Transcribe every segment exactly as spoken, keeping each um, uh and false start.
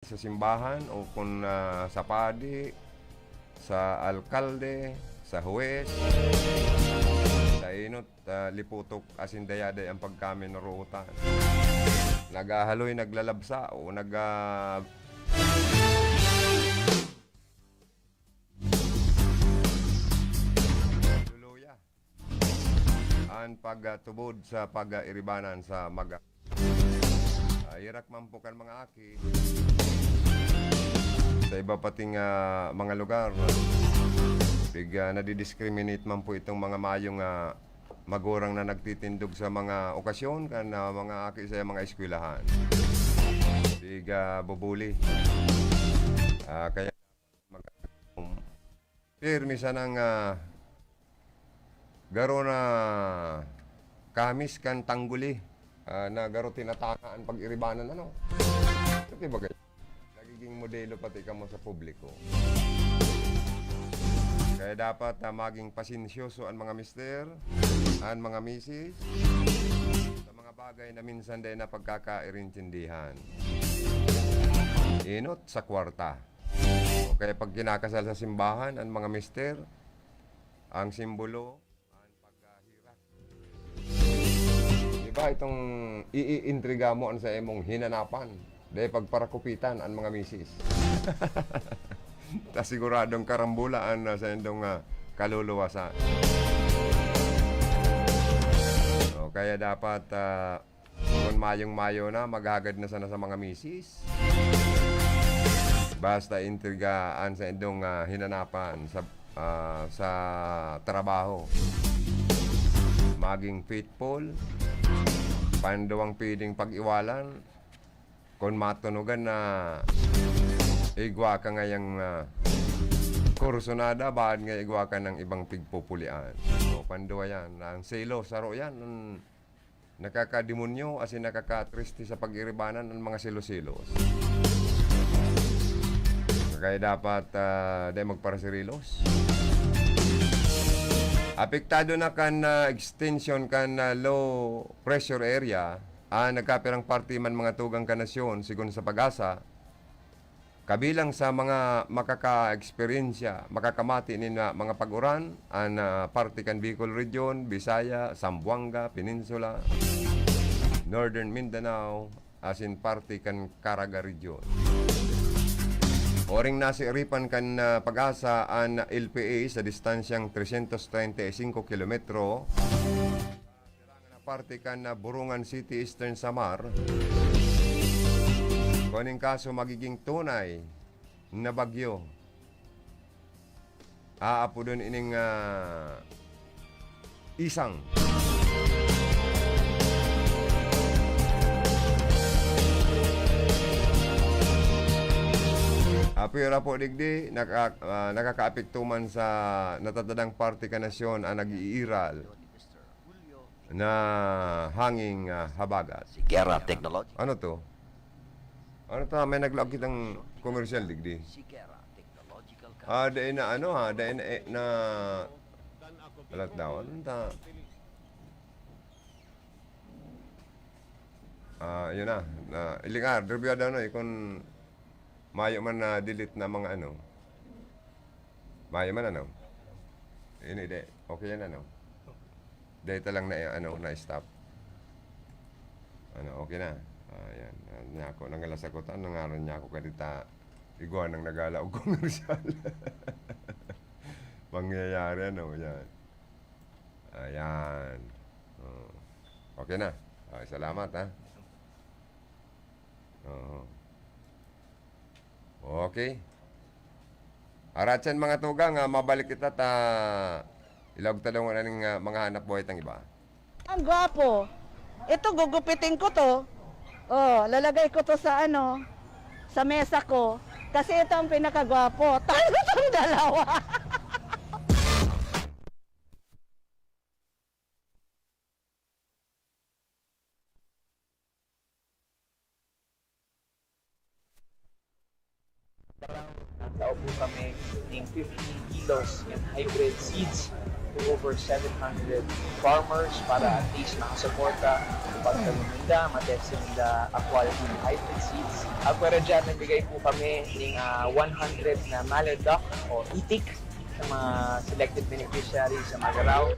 sa simbahan o kun, ah, sa padi, sa alkalde, sa huwes, sa enot, ah, liputok asin dayaday an pagkaminarootan. Naghahaloy, naglalabsa o nag, ah, luluya. An pagtubod sa pag-iribanan sa maga. Ah, herak man po kan mga aki sa iba pating, ah, mga lugar. Pig, ah, nadidiscriminate man po itong mga mayong, ah, magurang na nagtitindog sa mga okasyon kan, ah, mga aki sa mga eskwelahan. Pig, ah, bubuli. Ah, kaya mag-, pirmi sanang, ah, garo na kamis kan tangguli, ah, na garo tinatanga an pag-iribanan, ano? Pati ba kayo? Nagiging modelo pati kamo sa publiko. Kaya dapat, ah, maging pasensyoso an mga mister, an mga misis, sa mga bagay na minsan dai na pagkakairintindihan. Enot sa kwarta. O kaya pag kinakasal sa simbahan, an mga mister, ang simbolo, an pagkahira. Di ba itong iiintriga mo an sa imong hinanapan? Dahil pagparakupitan an mga misis. Ta siguradong karambola an, ah, sa indong, ah, kaluluwasan. O kaya dapat, ah, kun mayong-mayo na, maghagad na sana sa mga misis. Basta intrigaan sa indong, ah, hinanapan sa, ah, sa trabaho. Maging faithful, panduwang pwedeng pag-iwalan. Kun matunugan na igwa ka ngayang, ah, kursunada, baad nga igwa ka ng ibang pigpupulian. O, panduwa yan. Ang selos, saro yan. Ang nakakademonyo asin nakakatriste sa pag-iribanan an mga selos-selos. Kaya dapat, ah, dai magparaserilos. Apektado na kan, ah, extension kan, ah, low pressure area an nagkapirang parte man mga tugang kan nasyon, sigon sa PAGASA. Kabilang sa mga makaka-eksperyensya, makakamati nin, ah, mga pag-uran, an, ah, parte kan Bicol Region, Visaya, Zamboanga Peninsula, Northern Mindanao, asin parte kan Caraga Region. Oring nasiripan kan, ah, PAGASA an L P A sa distansyang trescientos treinta y cinco kilometro, parte kan, ah, Borongan City, Eastern Samar. Kun in kaso magiging tunay na bagyo, aapodon ining, ah, Isang. Apira po digdi, naka-, ah, nakakaapekto man sa natatadang parte kan nasyon an nag-iiral na hanging, ah, habagat. Sigera Technology. Ano to? Ano ta? May naglaog kitang commercial digdi. Sigera Technological. Ah, dai na ano, ha, dai na, eh, na, alat daw. Ano ta? Ah, yun na. Na, ilingar, review daw, no, eh, kung mayo man na delete na mga ano. Mayo man, ano? Ini, de. Okay yan, ano? Dahil talang na, ano, na-stop. Ano, okay na. Ayan. Ayan niya ako. Nangalas ako. Ano, nangaran niya ako kadita. Igwa nang nagala og komersyal. Pangyayari, ano, yan. Ayan. Oh. Okay na. Ay, salamat, ha. Oo. Okay. Aratyan, mga tugang, ah, mabalik kita ta ilaog ta daw nganing, ah, mga hanap buhay tang iba. Ang gwapo. Ito, gugupitin ko to. Oh, lalagay ko to sa ano, sa mesa ko. Kasi ito ang pinakagwapo. Talo tong dalawa. Nakaupo kami ning fifty kilos and hybrid seeds. to over seven hundred farmers para at least makasuporta sa pagtanom ninda, matesting nila ang quality ng hybrid seeds. At pwera dyan, nagbigay po kami ng ah, one hundred na mallard duck o itik sa mga selected beneficiaries sa Magarao.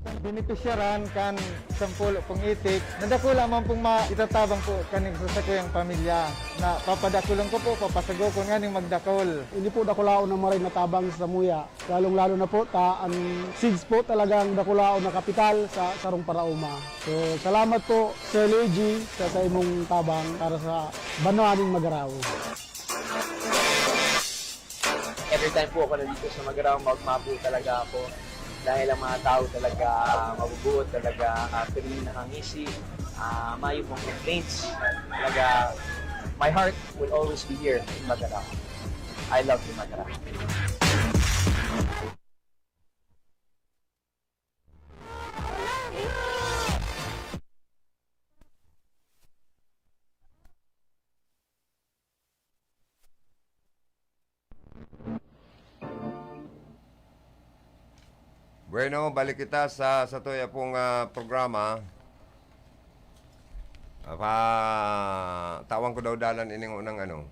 Benepisyaran kan sampulo pong itik, nadakula man pong maitatabang po kaning sa sakuyang pamilya na papadakulon ko po, papasagokon nganing magdakol. Ini po dakulaon na maray na tabang sa samuya, lalong-lalo na po ta an seeds po talagang dakulaon na kapital sa sarong paraoma. So, salamat po, Sir Luigi, sa saimong tabang para sa banwa ning Magarao. Every time po ako nandito sa Magarao, magma po talaga ako. Dahil ang mga tao talaga mabubuot, talaga ah, pirmi nakangisi, ah, mayo pong complaints. Talaga, my heart will always be here in Magarao. I love you, Magarao. Bueno, balik kita sa, sa tuya pong ah, programa. Apa, tawan ko daw dalan ining unang ano,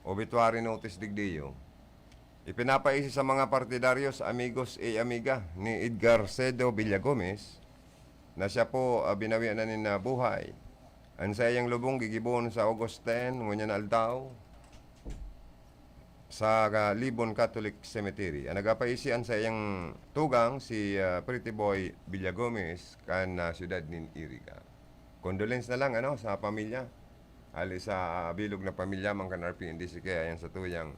obituary notice digdiyo. Ipinapaisi sa mga partidaryos, amigos e amiga ni Edgar Cedo Villagomez na siya po ah, binawian na nin ah, buhay. An saiyang lubong gigibohon sa August ten, ngunyan na aldaw, sa ah, Libon Catholic Cemetery. An nagapaisi an saiyang tugang, si ah, Pretty Boy Villagomez, kan ah, siyudad nin Iriga. Condolence na lang ano sa pamilya. Hali sa bilog na pamilya man kan R P N D C K, ayan sa tuyang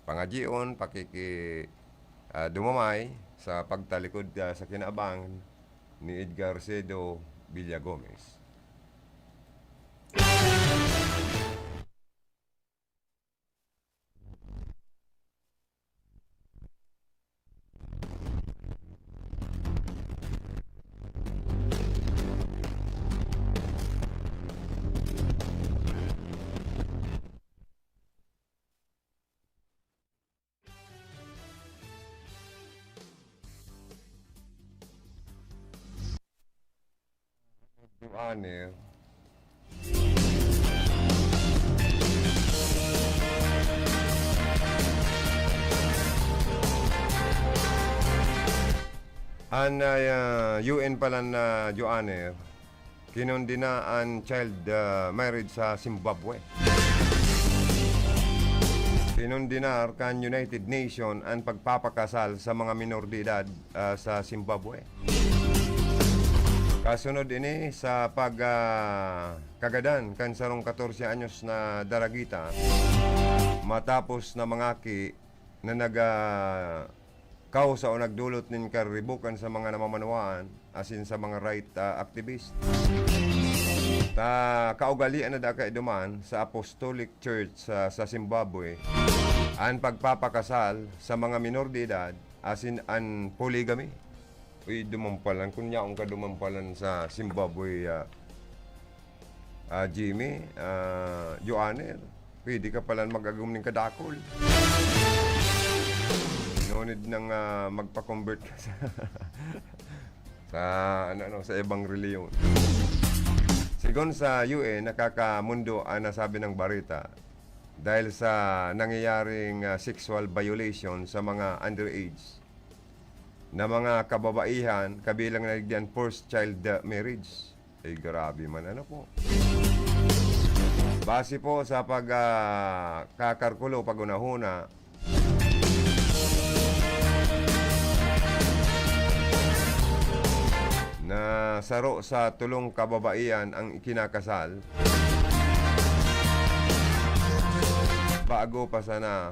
pangadyion, pakiki ah, dumamay sa pagtalikod ah, sa kinaabangan ni Edgar Cedo Villagomez. Joanne. An ah, U N pala na Joanne, kinondena an child ah, marriage sa Zimbabwe. Kinondenar kan United Nation an pagpapakasal sa mga minor de edad ah, sa Zimbabwe. Kasunod ini sa pag ah, kagadan kan sarong katorse anyos na daragita matapos na mangaki na nag ah, kausa o nagdolot nin karibukan sa mga namamanwaan asin sa mga right ah, activist. Ta kaugalian na daa kaiduman sa Apostolic Church sa, sa Zimbabwe an pagpapakasal sa mga minor de edad asin an polygamy. Uy, dumampalan, kun yaon ka dumampalan sa Zimbabwe, ah, ah, Jimmy, ah, Joanne, pwede ka palan mag-agom nin kadakol. No need nang, ah, magpa-convert ka sa, sa, ano, ano, sa ibang reliyon. Sigon sa U N, nakakamundo ang nasabi ng bareta dahil sa nangyayaring, ah, sexual violation sa mga underage na mga kababaihan, kabilang na digdi an forced child, ah, marriage. Ay, grabe man, ano po? Base po sa pag, ah, kakarkulo, pag-unahuna, na saro sa tulong kababaihan ang ikinakasal, bago pa sana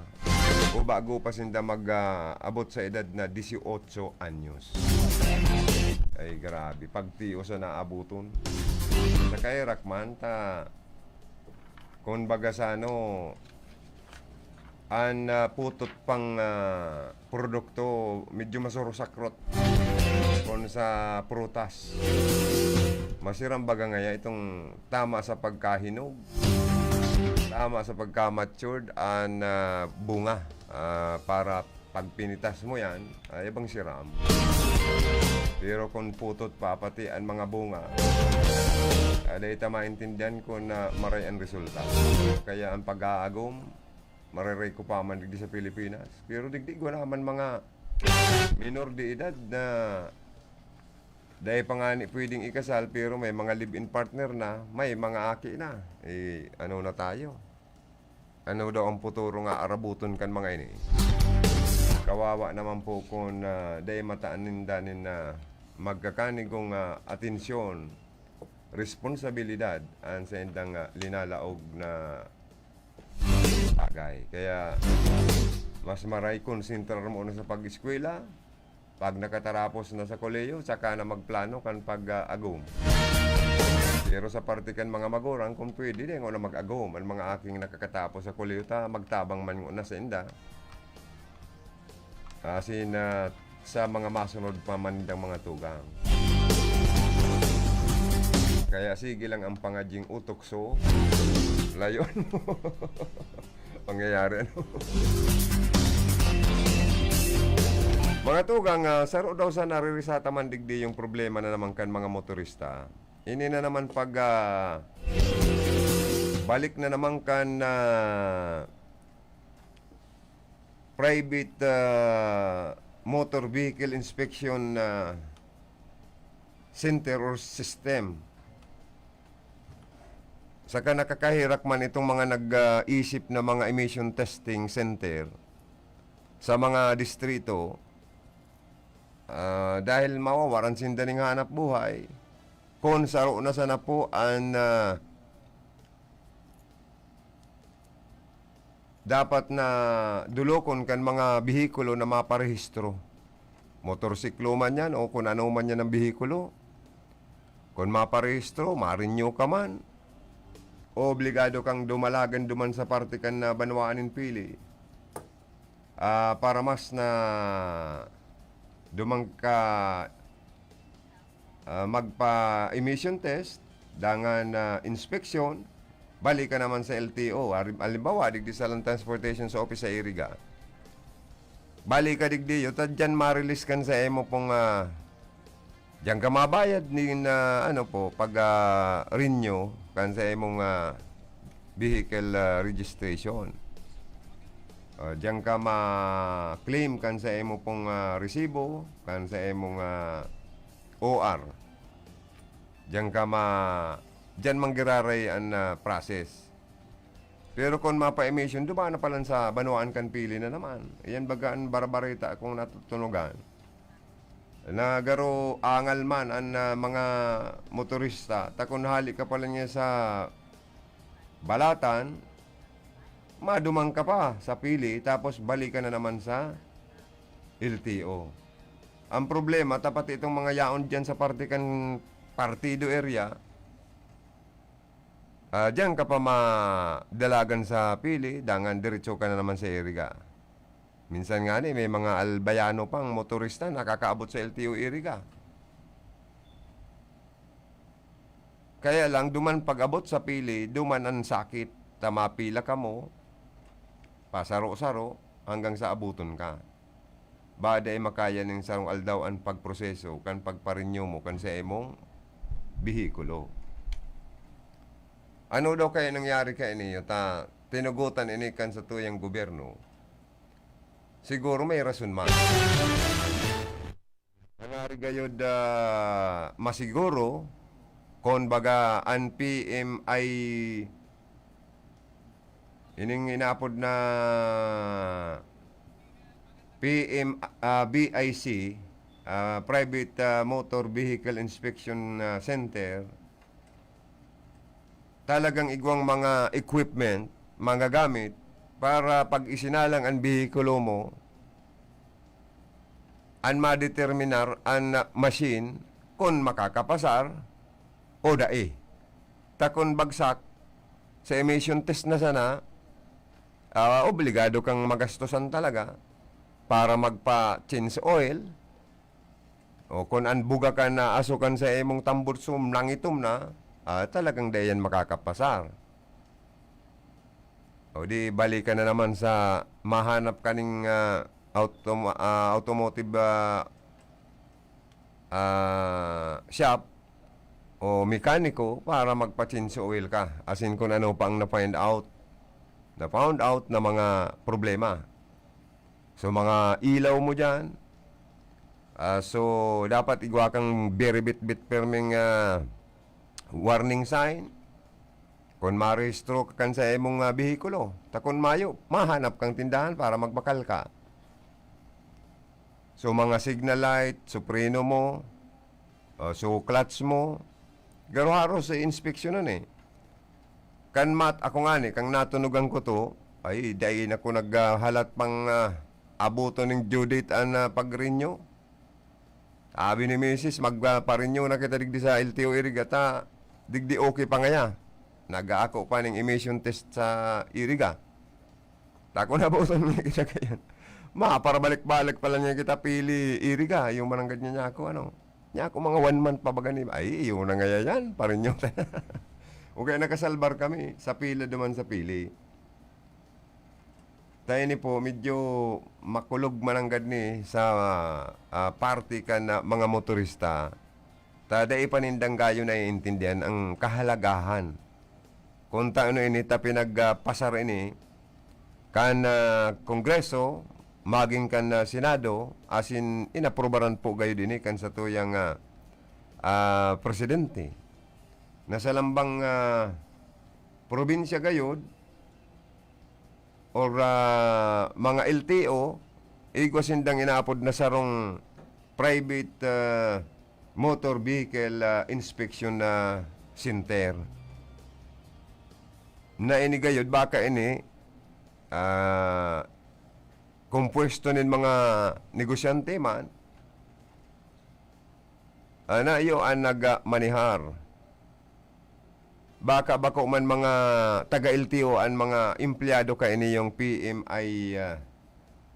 o bago pa sinda mag, ah, abot sa edad na dieciocho anyos. Ay, grabe. Pagtios na naabuton. Sa kairak man, ta, kumbaga sa ano, an, ah, putot pang, ah, produkto, medyo masurusakrot. Kun sa prutas, masiram baga ngaya itong tama sa pagkahinog, tama sa pagka-matured, an, ah, bunga, ah, para Pag pinitas mo yan, ay, ibang siram. Pero kung putot pa, pati ang mga bunga, ah, dai ta maintindihan kung, ah, maray ang resulta. Kaya ang pag-aagom, mariray ko pa man digdi sa Pilipinas. Pero digdi ko naman mga minor de edad na dai pa nga ni pwedeng ikasal, pero may mga live-in partner na, may mga aki na. Eh, ano na tayo? Ano daw ang futuro nga arabuton kan mga ini? Kawawa naman po kun, ah, dai mataan ninda nin, ah, magkakanigong, ah, atensyon, responsabilidad an saindang, ah, linalaog na bagay. Kaya mas maray konsentrar mo na sa pag-eskwela, pag nakatarapos na sa kolehiyo, saka na magplano kan pag-agom. Pero sa parte kan mga magurang, kung pwede, di ngona mag-agom an mga aking nakakatapos sa kolehiyo ta magtabang man ngona sa inda. Asin, ah, sa mga masunod pa man nindang mga tugang. Kaya sige lang ang pangadying utok so layon. Pangyayari, ano? Mga tugang, ah, saro daw sa naririsata man digdi yung problema na naman kan mga motorista. Ini na naman pag, ah, balik na naman kan, ah, private, ah, motor vehicle inspection, ah, center or system. Saka nakakahirak man itong mga nag-, ah, isip na mga emission testing center sa mga distrito, ah, dahil mawawaran sinda ning hanap buhay. Kun saro na sana po an, ah, dapat na dulokon kan mga behikulo na maparehistro. Motorsiklo man yan o kun ano man yan ang behikulo. Kun maparehistro, ma-renew ka man, obligado kang dumalagan duman sa parte kan, ah, banwaan nin pili. Ah, para mas na duman ka, ah, magpa-emission test, dangan, ah, inspeksyon, balik ka naman sa L T O. Hari-, halimbawa, digdi sa Land Transportation sa Office sa Iriga. Balik ka digdi, ta diyan ma-release kan sa imo pong, ah, diyan ka mabayad nin, ah, ano po, pag, ah, renew kan sa imong, ah, vehicle, ah, registration. Ah, diyan ka ma-claim kan sa imo pong, ah, resibo, kan sa imong, ah, O R. Diyan ka ma-, diyan manggiraray an, ah, process. Pero kun mapa-emission, duman na palan sa banwaan kan pili na naman. Iyan baga an barabareta akong natutunogan. Na garo angal man an, ah, mga motorista, ta kun hali ka palan niya sa balatan, maduman ka pa sa pili, tapos balik ka na naman sa L T O. Ang problema, ta pati itong mga yaon diyan sa parte kan partido area, ah, diyan ka pa madalagan sa pili, dangan diretso ka na naman sa Iriga. Minsan nga ni, may mga Albayano pang motorista nakakaabot sa L T O Iriga. Kaya lang, duman pag-abot sa pili, duman an sakit, ta mapila kamo, pasaro-saro, hanggang sa abuton ka. Ba, dai makaya nin sarong aldaw an pagproseso kan pagpa-renew mo kan sa imong behikulo. Ano daw kaya nangyari kaini, ta tinugotan ini kan satuyang gobyerno? Siguro may rason man. Nangari gayod, ah, masiguro, kun baga, an P M I, ining inaapod na P M, ah, B I C, ah, Private, ah, Motor Vehicle Inspection, ah, Center, talagang igwang mga equipment, mga gamit, para pag isinalang an behikulo mo, an madeterminar an machine kun makakapasar o dai. Ta kun bagsak, sa emission test na sana, ah, obligado kang magastosan talaga para magpa-change oil. O kun an buga kan na aso kan sa imong tambutso nangitom na, ah, talagang dai yan makakapasar. O di, balik ka na naman sa mahanap kaning, ah, autom-, ah, automotive, ah, ah, shop o mekaniko para magpa-change oil ka. As in, kung ano pa ang na-find out, na-found out na mga problema. So, mga ilaw mo dyan, ah, so, dapat igwa kang very bitbit perming, ah, warning sign. Kung ma-rehistro ka kan sa imong, ah, behikulo, ta kung mayo, mahanap kang tindahan para magbakal ka. So, mga signal light, supreno mo, ah, so, clutch mo, garo-haro sa inspeksyonan eh. Kan mat-, ako ngani, kang natunugan ko to, ay, dai na ko naghahalat pang, ah, abuton ning due date an, ah, pag-renew. Abi ni misis, mag, ah, pa-renew na kita digdi sa L T O Iriga, ta digdi okay pa ngaya. Nag-aako pa ning emission test sa Iriga. Ta kung nabuson mo kita kayan, maparabalik-balik pa lang niya kita pili Iriga, yung mananggad niya, niya ako, ano. Niya ako, mga one month pa baga ni, ay, iyo na ngaya yan, pa-renew ta. O kaya nakasalbar kami, sa pila duman sa pili. Ta ini po, medyo makulog mananggad ni sa, ah, parte kan, ah, mga motorista. Ta dai pa nindang gayo naiintindihan ang kahalagahan. Kung ta ano ini, ta pinagpasar ini kan, ah, Kongreso, maging kan, ah, Senado, asin inaprubaran po gayod ini kan satuyang, ah, ah, presidente. Na sa lambang, ah, probinsya gayod, or, ah, mga L T O, igwa sindang inaapod na sarong private, ah, motor vehicle, ah, inspection na center. Na ini gayod, baka ini, ah, kompuesto nin mga negosyante man, ana, iyo an nagmanehar. Baka bako man mga taga-L T O an mga empleyado kaini yung P M I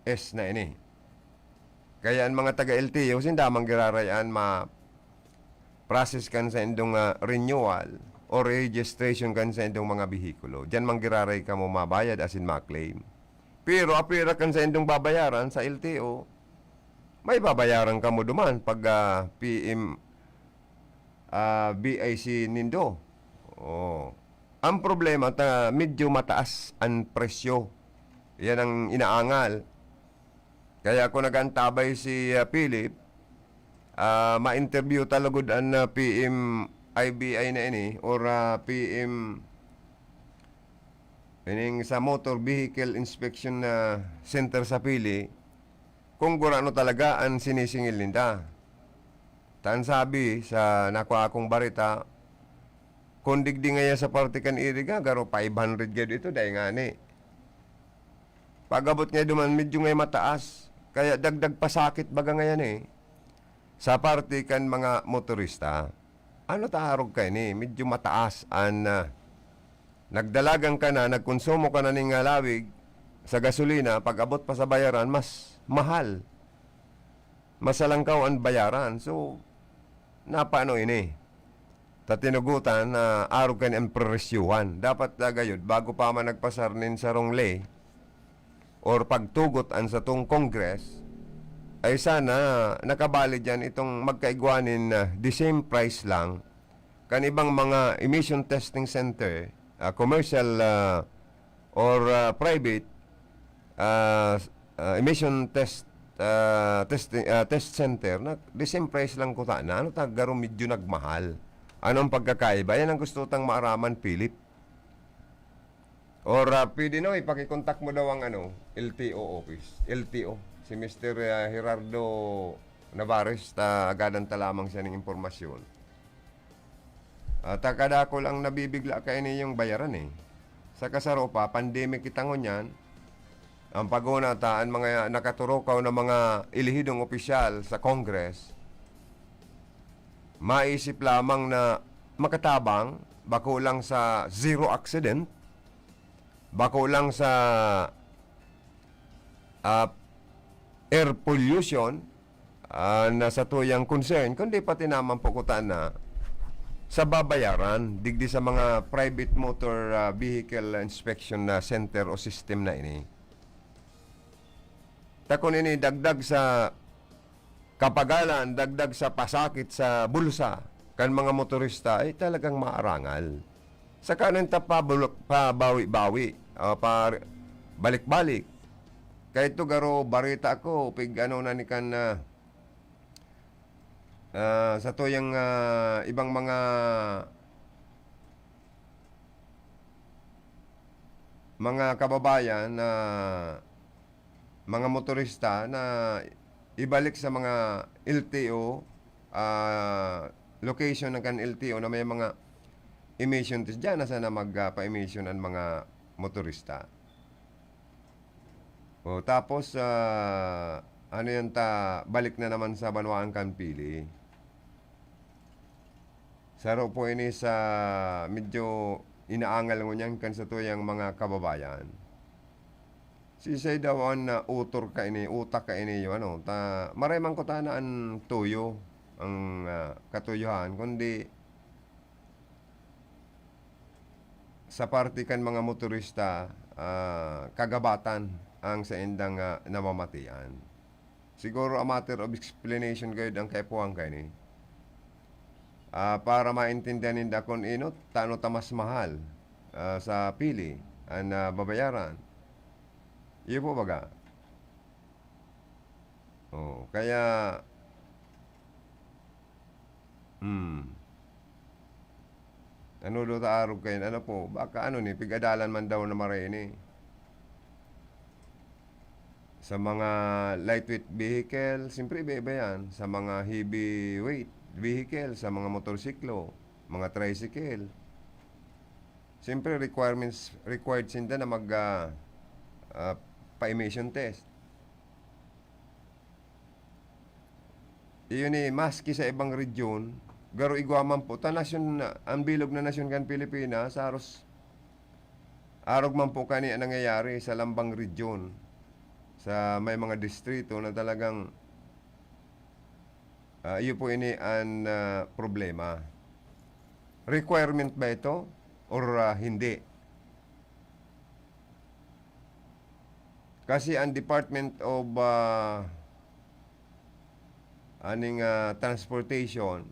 S na ini. Kaya an mga taga-L T O, sinda man giraray an ma-process kan saindong, ah, renewal o registration kan saindong mga behikulo. Diyan man giraray kamo mabayad asin ma-claim. Pero apira kan saindong babayaran sa L T O, may babayaran kamo duman pag, ah, P M, ah, B I C nindo. Oh. Ang problema ta medyo mataas ang presyo. Yan ang inaangal. Kaya kung nag-antabay si, ah, Philip, ah, ma-interview ta lugod an, ah, P M I B I na ini or, ah, P M ining sa Motor Vehicle Inspection na Center sa Pili, kung gurano talaga an sinisingil ninda. Ta an sabi sa nakuha kong bareta, kung digdi ngaya sa parte kan Iriga, garo five hundred gayod ito, dai ngani. Pag-abot ngaya duman, medyo ngaya mataas. Kaya dagdag pasakit baga ngayan eh. Sa parte kan mga motorista, ano ta arog kaini? Medyo mataas an, ah, nagdalagan ka na, nagkonsumo ka na ning, ah, lawig sa gasolina, pag-abot pa sa bayaran, mas mahal. Mas halangkaw an bayaran. So, napaano ini? Ta tinugotan na arog kan an presyuhan. Dapat, ah, gayod, bago pa man nagpasar nin sarong ley or pagtugot an satong Congress, ay sana nakabali diyan itong magkaigwa nin, ah, the same price lang kan ibang mga emission testing center, ah, commercial, ah, or, ah, private, ah, s-, ah, emission test, ah, testing, ah, test center na the same price lang kuta na. Ano ta, garo medyo nagmahal? Anong pagkakaiba? Yan ang gusto tang maaraman, Philip. Or, ah, pwede no, ipakikontak mo daw ang ano, L T O office. L T O. Si Mister, ah, Gerardo Navarez, ta agadan ta lamang siya ng impormasyon. At, ah, kadakul ang nabibigla kaini yung bayaran eh. Sa kasaro pa, pandemic kita ngunyan. Ang paguna ta, ang mga nakaturukaw na mga elehidong opisyal sa Congress, maisip lamang na makatabang, bako lang sa zero accident, bako lang sa, ah, air pollution, ah, na satuyang concern, kundi pati naman po kuta na sa babayaran digdi sa mga private motor, ah, vehicle inspection na center o system na ini. Ta kun ini dagdag sa kapagalan, dagdag sa pasakit sa bulsa kan mga motorista, ay talagang maarangal. Saka nang tapabulok, pabawi-bawi, ah, pa-, balik-balik. Kaya ito, garo, barita ako, pig-ano na ni kan, ah, ah, sa tuyang, ah, ibang mga, mga kababayan na mga motorista na ibalik sa mga L T O, ah, location ng kan L T O na may mga emission test. Diyan na sana mag, ah, pa-emission ang mga motorista. O, tapos, ah, ano yan ta, balik na naman sa banwaan kan Pili. Saro po ini sa medyo inaangal ngunyan kan satuyang mga kababayan. Sisay daw an, ah, utor kaini, utak kaini, yung ano, ta, maray man kutana an tuyo, ang, ah, katuyohan, kundi sa parte kan mga motorista, ah, kagabatan ang saindang, ah, namamatian. Siguro a matter of explanation gayud ang kaipuhan kaini. Ah, para maintindihan ninda kun ino, tano ta mas mahal, ah, sa Pili an, ah, babayaran. Iyo po baga? Oh, kaya, hmm. Ano daw ta arog kayo? Ano po? Baka ano ni, pig-adalan man daw na maray ni. Sa mga lightweight vehicle, siyempre iba-iba yan. Sa mga heavyweight vehicle, sa mga motorsiklo, mga tricycle. Siyempre, requirements, required sinda na mag, ah, ah, pa-emission test. Iyo ni, maski sa ibang region, garo igwa man po, ta nasyon na, ang bilog na nasyon kan Pilipinas, haros arog man po kani ang nangyayari sa lambang region, sa may mga distrito na talagang, ah, iyo po ini an, ah, problema. Requirement ba ito or, ah, hindi? Kasi ang Department of, ah, aning, ah, Transportation,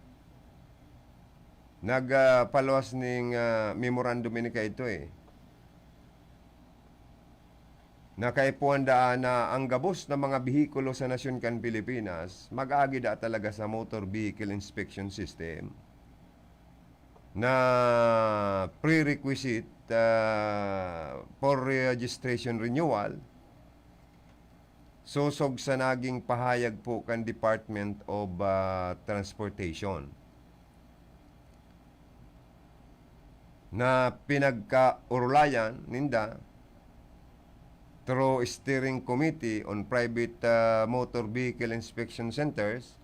nag, ah, paluwas ning, ah, memorandum ini kaidto, eh. Na kaipuhan daa na ang gabos na mga behikulo sa nasyon kan Pilipinas, mag-agi daa talaga sa Motor Vehicle Inspection System na prerequisite, ah, for registration renewal, sosog sa naging pahayag po kan Department of, ah, Transportation na pinagkaurulayan ninda through Steering Committee on Private, ah, Motor Vehicle Inspection Centers,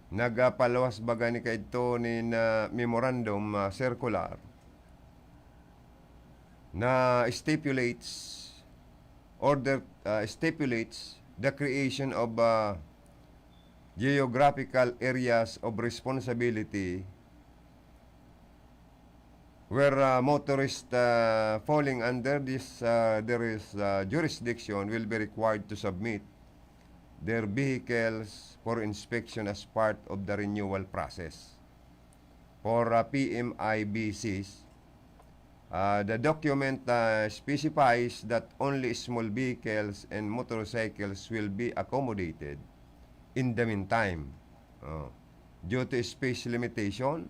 nagpaluwas baga ni kaidto nin, ah, memorandum, ah, circular na stipulates, order, ah, stipulates the creation of, ah, geographical areas of responsibility where, ah, motorists, ah, falling under this, ah, there is, ah, jurisdiction will be required to submit their vehicles for inspection as part of the renewal process. For, ah, P M I V Cs, ah, the document, ah, specifies that only small vehicles and motorcycles will be accommodated in the meantime. Oh. Due to space limitation,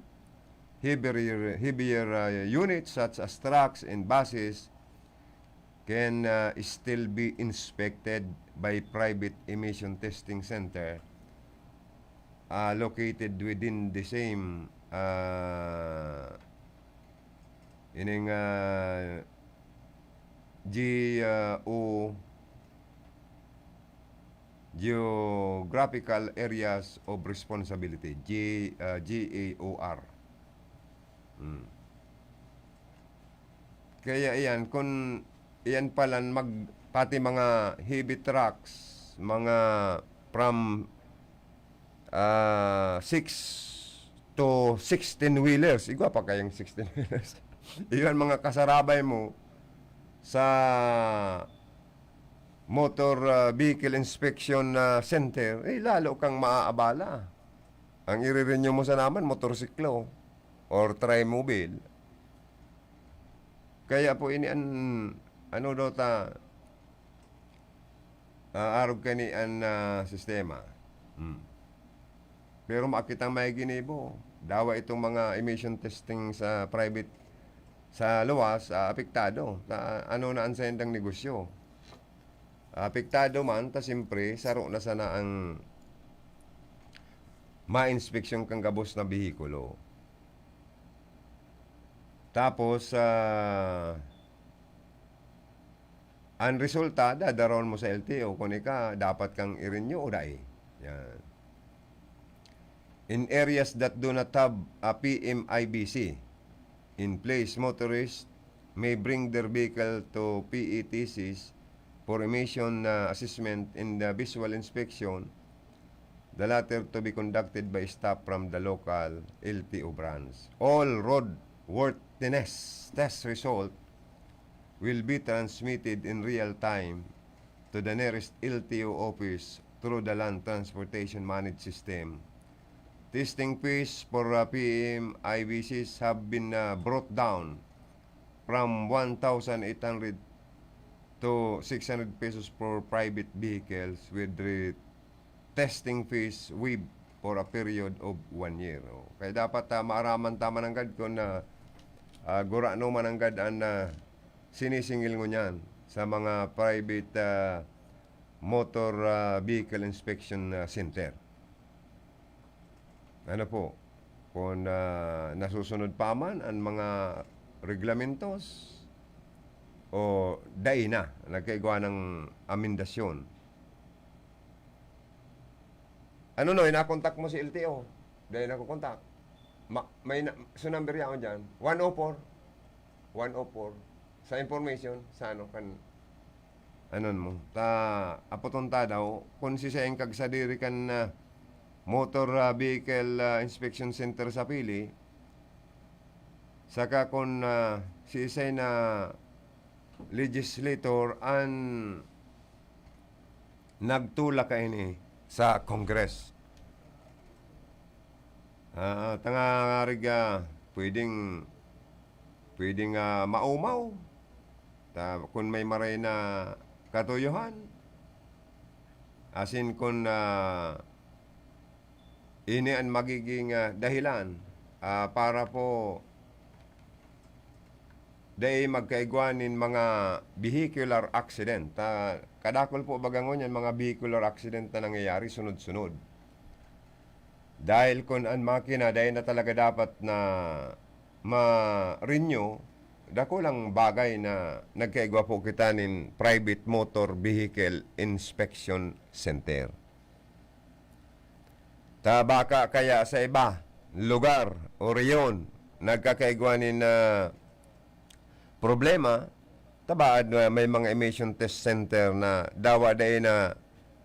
heavier, heavier, ah, units such as trucks and buses can, ah, still be inspected by private emission testing center, ah, located within the same, ah, ining, ah, G, ah, O, Geographical Areas of Responsibility, G, ah, G A O R. Hmm. Kaya iyan, kun iyan palan mag-, pati mga heavy trucks, mga from, ah, six to sixteen wheelers. Igwa pa kayang sixteen wheelers. Iyan mga kasarabay mo sa motor, ah, vehicle inspection, ah, center, eh, lalo kang maaabala. Ang ire-renew mo sana man, motorsiklo or trimobile. Kaya po ini an, ano daw ta, ah, arog kani an, ah, sistema. Hmm. Pero makitang may ginibo. Dawa itong mga emission testing sa private, sa luwas, ah, apektado. Ta-, ano na an saindang negosyo? Apektado man, ta siyempre, saro na sana ang mainspeksyon kan gabos na behikulo. Tapos, ah, an resulta, dadaron mo sa L T O kung ika dapat kang i-renew o dai. Yan. In areas that do not have a P M I V C in place, motorists may bring their vehicle to P E T Cs for emission, uh, assessment and the visual inspection, the latter to be conducted by staff from the local L T O branch. All roadworthiness test result will be transmitted in real time to the nearest L T O office through the Land Transportation Managed System. Testing fees for, uh, P M I V Cs have been, uh, brought down from one thousand eight hundred to six hundred pesos for private vehicles, with the testing fees waived for a period of one year. Oh. Kaya dapat, ah, maaraman ta mananggad kung, ah, ah, gurano mananggad an, ah, sinisingil ngunyan sa mga private, ah, motor, ah, vehicle inspection, ah, center. Ano po, kung, ah, nasusunod pa man an mga reglamentos o dai na, nagkaigwa ng amendasyon. Ano, Noy, nakontak mo si L T O? Dai nakokontak. Ma-, may na, so number yaon dyan, one oh four. One oh four. Sa information, sa ano, kan, anon mo. Ta, apoton ta daw, kung si Seng kag sadiri kan, ah, Motor, ah, Vehicle, ah, Inspection Center sa Pili, saka kung, ah, si Isay na legislator an nagtulak kaini sa Congress. Ah, tanga ngarig, ah, pwedeng, pwedeng, ah, maumaw. Ta, kun may maray na katuyohan, asin kun, ah, ini an magiging, ah, dahilan, ah, para po dai magkaigwa nin mga vehicular accident. Ta, kadakul po baga ngunyan mga vehicular accident na nangyayari sunod-sunod. Dahil kun an makina dai na talaga dapat na ma-renew, dakulang bagay na nagkaigwa po kita nin private motor vehicle inspection center. Ta baka kaya sa iba, lugar o rehiyon, nagkakaigwa nin, ah, problema, tabaad na may mga emission test center na dawa dai na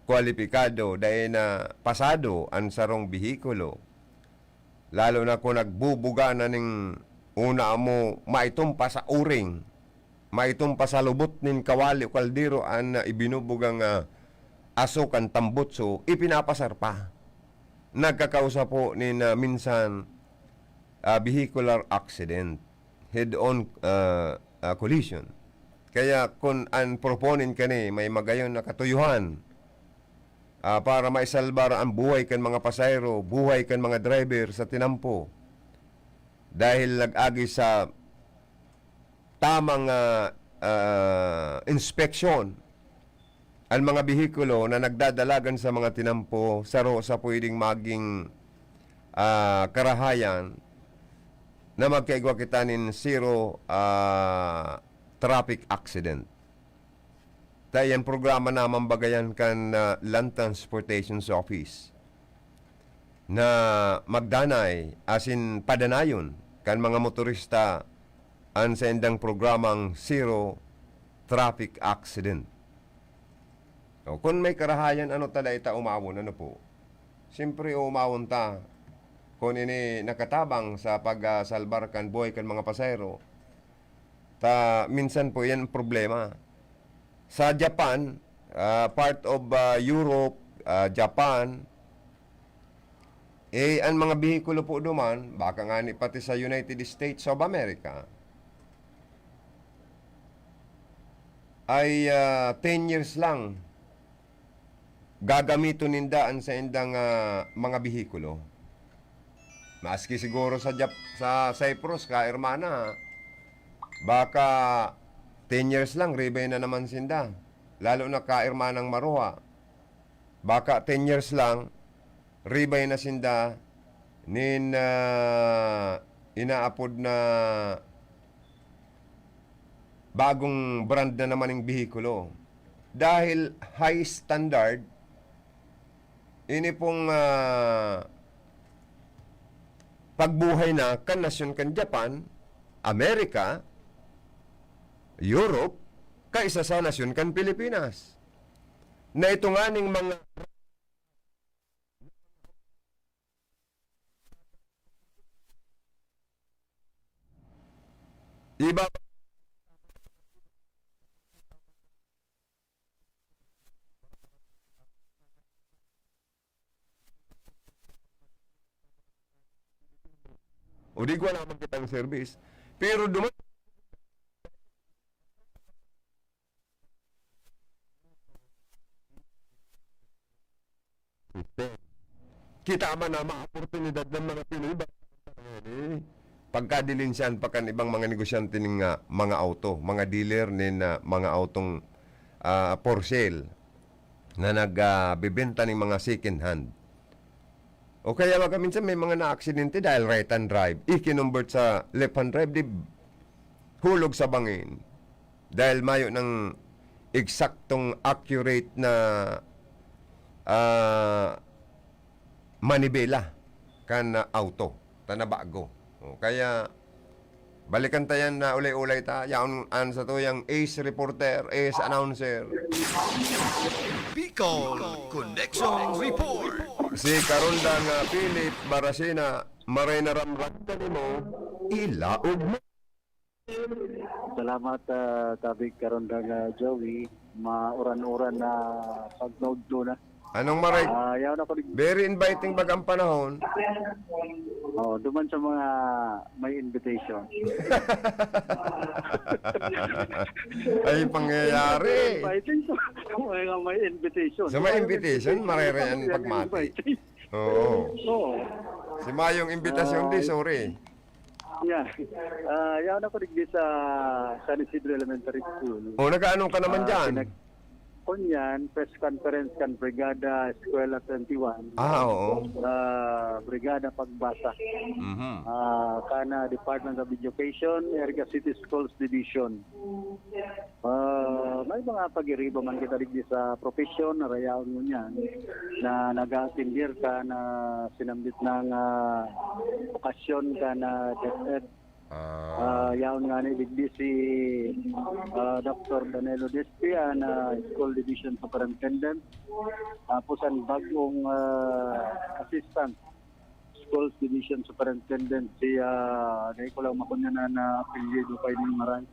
kwalipikado, dai na pasado an sarong behikulo. Lalo na kun nagbubuga na ning una mo, maitom pa sa uring, maitom pa sa lubot nin kawali o kaldero an, ah, ibinubugang, ah, aso kan tambutso, ipinapasar pa. Nagkakausa po nin, ah, minsan, ah, vehicular accident, head-on, ah, ah, collision. Kaya kun an proponent kani may magayon na katuyohan, ah, para maisalbar an buhay kan mga pasahero, buhay kan mga driver sa tinampo, dahil nag-agi sa tamang, ah, ah, inspeksyon an mga behikulo na nagdadalagan sa mga tinampo, saro sa pwedeng maging, ah, karahayan na magkaigwa kita nin zero, ah, traffic accident. Ta iyan programa na mambagayan kan, ah, Land Transportation's Office na magdanay asin padanayon kan mga motorista an saindang programang Zero Traffic Accident. O, kun may karahayan, ano ta dai ta umawon, ano po? Siyempre, umawon ta kun ini nakatabang sa pag, ah, salbar kan buhay kan mga pasahero. Ta minsan po, iyan ang problema. Sa Japan, ah, part of, ah, Europe, ah, Japan, eh, an mga behikulo po duman, baka ngani pati sa United States of America, ay, ah, ten years lang gagamiton ninda an saindang, ah, mga behikulo. Maski siguro sa Jap-, sa Cyprus, kahermana, baka ten years lang, ribay na naman sinda. Lalo na kahermanang Maruha. Baka ten years lang, ribay na sinda nin, ah, inaapod na bagong brand na naman ning behikulo. Dahil high standard, ini pong, ah, pagbuhay na kan nasyon kan Japan, Amerika, Europe, kaisa sa nasyon kan Pilipinas. Na ito nganing mga iba o di ko alam ang kitang service. Pero duman Kita man na mga oportunidad ng mga Pinoy ba, eh, pagkadilinsyan pa kan ibang mga negosyante ning, ah, mga auto, mga dealer nin, ah, mga autong, ah, for sale na nag, ah, bebenta ning mga second hand. O kaya mga minsan may mga naaksidente dahil right hand drive, ikinonvert sa left hand drive, di hulog sa bangin. Dahil mayo nang eksaktong accurate na, ah, manibela kan, ah, auto, ta na bago. O, kaya balikan ta yan na ulay-ulay ta. Yaon an satuyang ace reporter, ace announcer. Bicol Connection Report. Si Karonda nga Philip Barasina, maray na ramrag ka nimo, ilaog mo. Salamat, ah, Tabig Karondang, ah, Joey. Mauran-uran na pagnaudto na. Anong maray? Ah, yaon ako dig- Very inviting bagang panahon. Oh, duman sa mga may invitation. Ay, pangyayari. Inviting sa mga may invitation. Sa may invitation, marere ang pagmati. Inviting. Oo. Oo. Si mayong imbitasyon di, sorry. Yeah. Ah, yaon ako digdi sa San Isidro Elementary School. O, nag-aano ka naman Ah, dyan? pinag-, kunyan, press conference kan Brigada Eskwela twenty-one. Ah, oo. Ah, Brigada Pagbasa. Mhm. Ah, kana Department of Education, Iriga City Schools Division. Ah, may mga pag-iriba man kita digdi sa profesyon, na rayaon mo niyan, na nag-aatender ka na sinambit ng, ah, okasyon ka na DepEd. Ah. Ah, yaon nga ni digdi si, ah, Doktor Danilo Despi, an, ah, School Division Superintendent. Tapos ang bagong, ah, assistant Schools Division Superintendent, si, ah, dai ko lang makunyanan na apelyido pa ini, maray.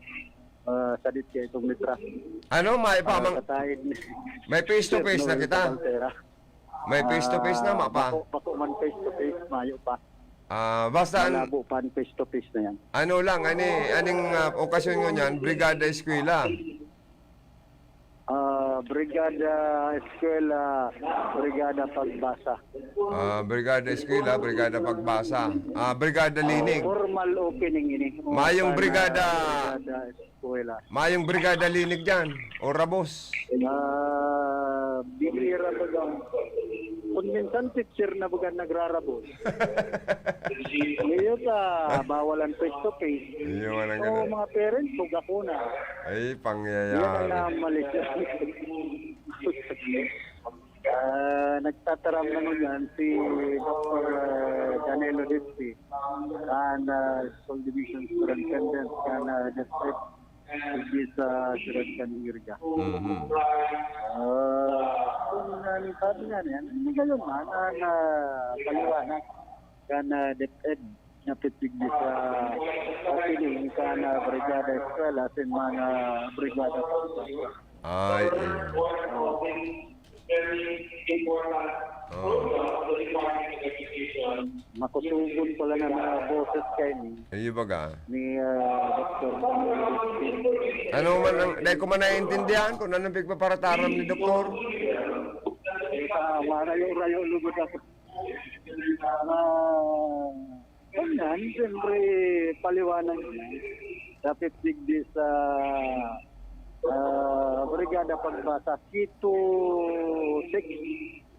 Ah, sadit kaya itong letra. Ano, may pa Ah, mang-, kataid ni may face to face Sir na Noel kita? Cabaltera. May face to face na, Ah, mapa? bako, bako man face to face, mayo pa. Ah, basta an-, Malabo pa ang face to face na yan. Ano lang, ani, aning, ah, okasyon ngunyan, Brigada Eskwela. Ah, Brigada Eskwela, Brigada Pagbasa. Ah, Brigada Eskwela, Brigada Pagbasa. Ah, Brigada Ah, Linig. formal opening ini. Mayong Kan, Brigada ah, Brigada Eskwela. Mayong Brigada Linig dyan, o Rabos. Ah, bihira bagang, kung minsan teacher na bagang nagrarabos. Ngayon sa bawal ang face to face. Iyo, walang So, ganun. mga parents, kung ako na. Ay, Yan ang pangyayari. namalis. Ah, nagtataram na ngunyan si Doktor, ah, Danilo Dipti, ang, ah, School Division Superintendent kan, ah, DepEd, digdi sa siyudad kan Iriga. Mhm. Ah, kung, ah, sabi nga niya, hindi kayo man ang, ah, paliwanag kan, ah, DepEd. Napipigdi sa opening kan, ah, Brigada Eskwela asin mga Brigada Pagbasa. Ay, eh. Oh. Makusugon pala na mga boses kaini. Iyo baga. Ni, ah, Doktor. Ano man ang, dai ko man naiintindihan kung anong pigpaparataram ni Doktor. Eh, ah, marayo-rayo lugod ako. Ah, ganyan, siyempre, paliwanag niya. Dapit digdi sa, ah, Brigada Pagbasa, Kito six,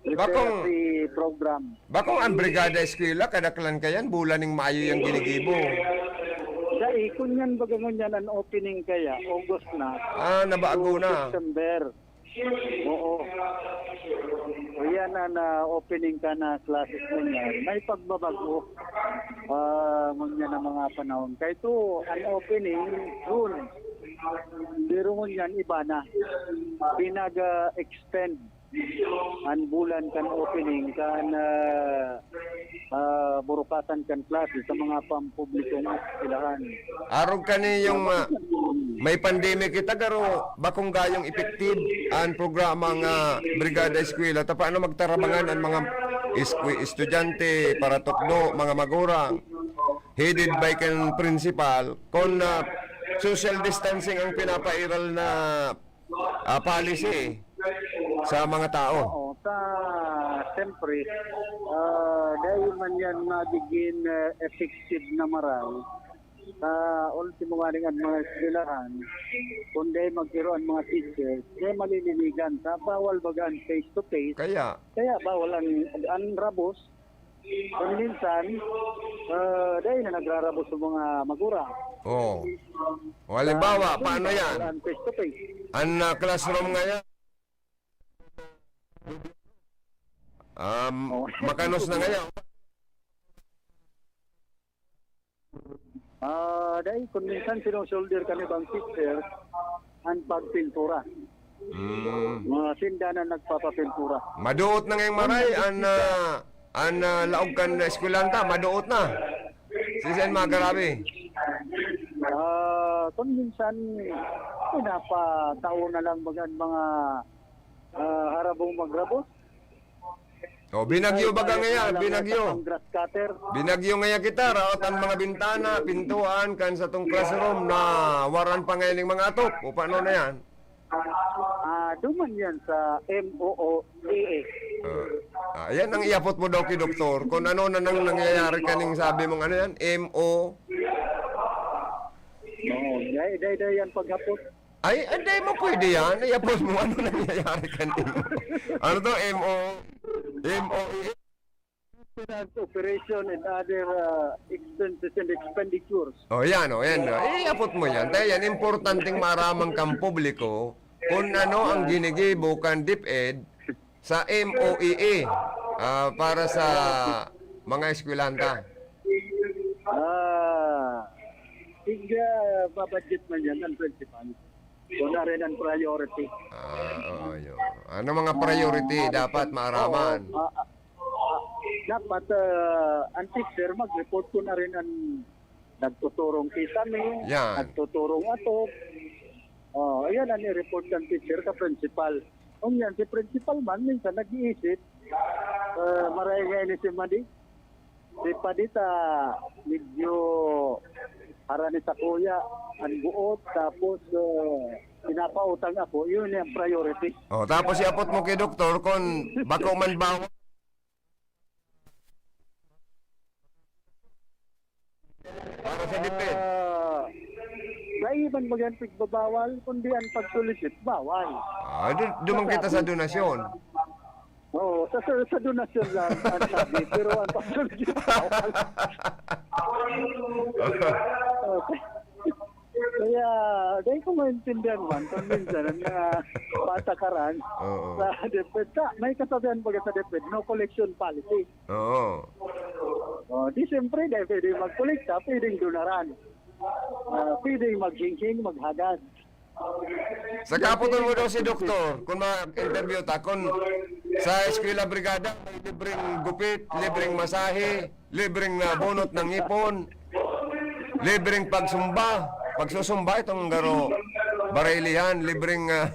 Bakong, Literacy Program. Bakong ang Brigada Eskwela, kadaklan kayan, bulan ning Mayo yang ginigibo. Dai, kun yan, baga ngunyan, ang opening kaya, August na. Ah, nabago na. September. Oo. Yan na, na opening ka na classes mo niyan. May pagbabago, ah, ngunyan na mga panahon. Kaya ito, ang opening, June. Pero ngunyan, iba na. Pinaga-extend ang bulan kan opening, kan, ah, ah, burukasan kan klase sa mga pampublikong eskwelahan. Arog kani yung, ah, may pandemic kita, garo bakong gayong effective an programa nga Brigada Eskwela. Ta paano magtarabangan an mga eskwe-, estudyante, paratukdo, mga magurang, headed by kan principal, kung, ah, social distancing ang pinapairal na ah, policy sa mga tao? Oo, sa, siyempre, ah, dahil man yan magiging, ah, effective na maray, sa ultimo nga rin ang mga eskwelahan, kung dahil magkaroon ang mga teachers, may malilinigan. Sa bawal baga ang face-to-face, Kaya, kaya bawal ang, ang rabos, Kung minsan, ah, dai na nagrarabos sa mga magurang. Oo. O, halimbawa, Ah, paano yan? Ang face to face. Ang, ah, classroom ngayon, um, Oo. makanos na ngayon. Ah, dai, kung minsan sinusolder kami bang teacher, ang pagpintura. Mm. Mga sinda na nagpapapintura. Maduot na ngayong maray, an, ah, an, ah, laog kan eskwelanta, maduot na. Siisay an magarabi? Ah, kung minsan, pinapatao na lang mga, mga, ah, harabong magrabos. O, binagyo baga ngaya, binagyo. Binagyo ngaya kita, raot an mga bintana, pintuan, kan satong classroom na waran pa ngayon ning mga atop. O, paano na yan? Ah, duman yan sa M O O A A. Ah, ah, yan ang iapot mo daw kay doktor. Kung ano na nang nangyayari kaning sabi mong ano yan, M O. Oo, dai, dai, dai yan paghapot. Ay, ay, dai mo pwede yan. Iapos mo, ano nangyayari kanimo? Ano to? M O, M O E? Operation and other, uh, expenses and expenditures. O, yan, o, yan. O. Iapot mo yan. Kaya yan, importanteng maaraman kang publiko kung ano ang ginigibo kan DepEd sa M O E A, ah, para sa mga eskwelanta. Ah, tig, ah, babudget man yan ang principal. Kung na rin ang priority. Ah, oo, yun. Ano mga priority Ah, dapat maaraman? Oo, ah, ah, ah, dapat, ah, ang teacher mag-report kung na rin ang nagtuturong kisame, Yan. nagtuturong atop. Oh, yan ang i-report ng teacher sa principal. Kung yan, si principal man, minsan nag-iisip, ah, maray nga ini si Madi. Di pa dita, medyo harani sa kuya, ang buot, tapos, eh, pinapautang ako, yun yung priority. Oh, tapos iapot mo kay doktor kung bako man bawal para sa DepEd. Ah, dai man baga yan pigbabawal, kundi ang pag-solicit, bawal. Ah, du-, duman kita sa donasyon. Oo, sa, sa, sa donasyon lang ang sabi, pero ang pag-solicit, bawal. Okay. Kaya, dahil ko maintindihan man, kung minsan, ang mga patakaran Oo. sa DepEd, sa, may kasabihan baga sa DepEd, no collection policy. Oo. Oh, di siyempre, dahil pwede magkolekta, pwedeng donaran. Ah, pwedeng maghingking, maghagad. Sa kaputon mo daw si doktor, kung ma-interview ta, kung Sa Eskwela Brigada, may libreng gupit, libreng masahe, libreng, ah, bunot ng ngipon, libreng pagsumba, pagsusumba itong garo, barilihan, libreng, ah,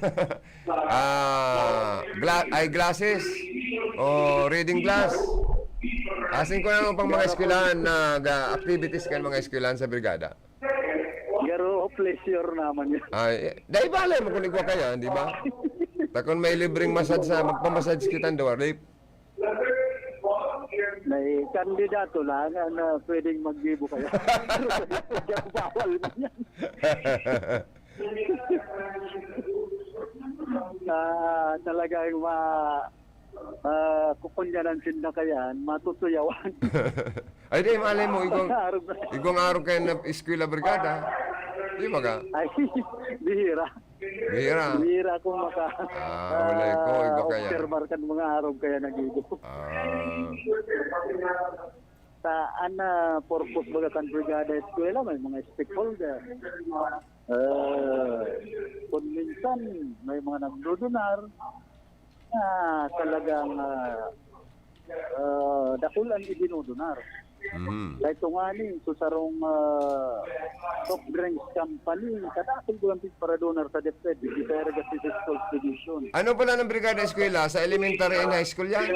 ah, gla-, eyeglasses o reading glass. Asin ko na pang mga eskwelahan na ga-, activities kan mga eskwelahan sa brigada. Garo pleasure naman yun. Ay, eh, dai bale mo kung igwa kaya, di ba? Takon may libreng massage sa, magpamassage kitang duwa, Rip. May kandidato lang na pwedeng maggibo kaya. Pero sa Diyos, bawal man yan. Ah, talagang ma-, ah, kukunyanan sinda kayan, matutuyawan. Ay, di, malay mo, igwang, Arog na. Igwang arog kayo na eskwela brigada. Di ba ka? Ay, bihira. Bihira. Bihira akong maka-, Ah, wala ko, ah, iba kaya. Obserbar kan mga arog kaya nagigo. Ah. Sa ana purpose baga kan brigada eskwela, may mga stakeholder. Ah, kung minsan, may mga nagdudunar na talagang, ah, ah, dakul ang idinodonar. Mhm. Kaya ito nga ni, so sarong, ah, soft drinks company, kadakul ko lang para donar sa DepEd, Visayas Oriental Schools Division. Ano pala ng Brigada Eskwela? Sa elementary and high school yan?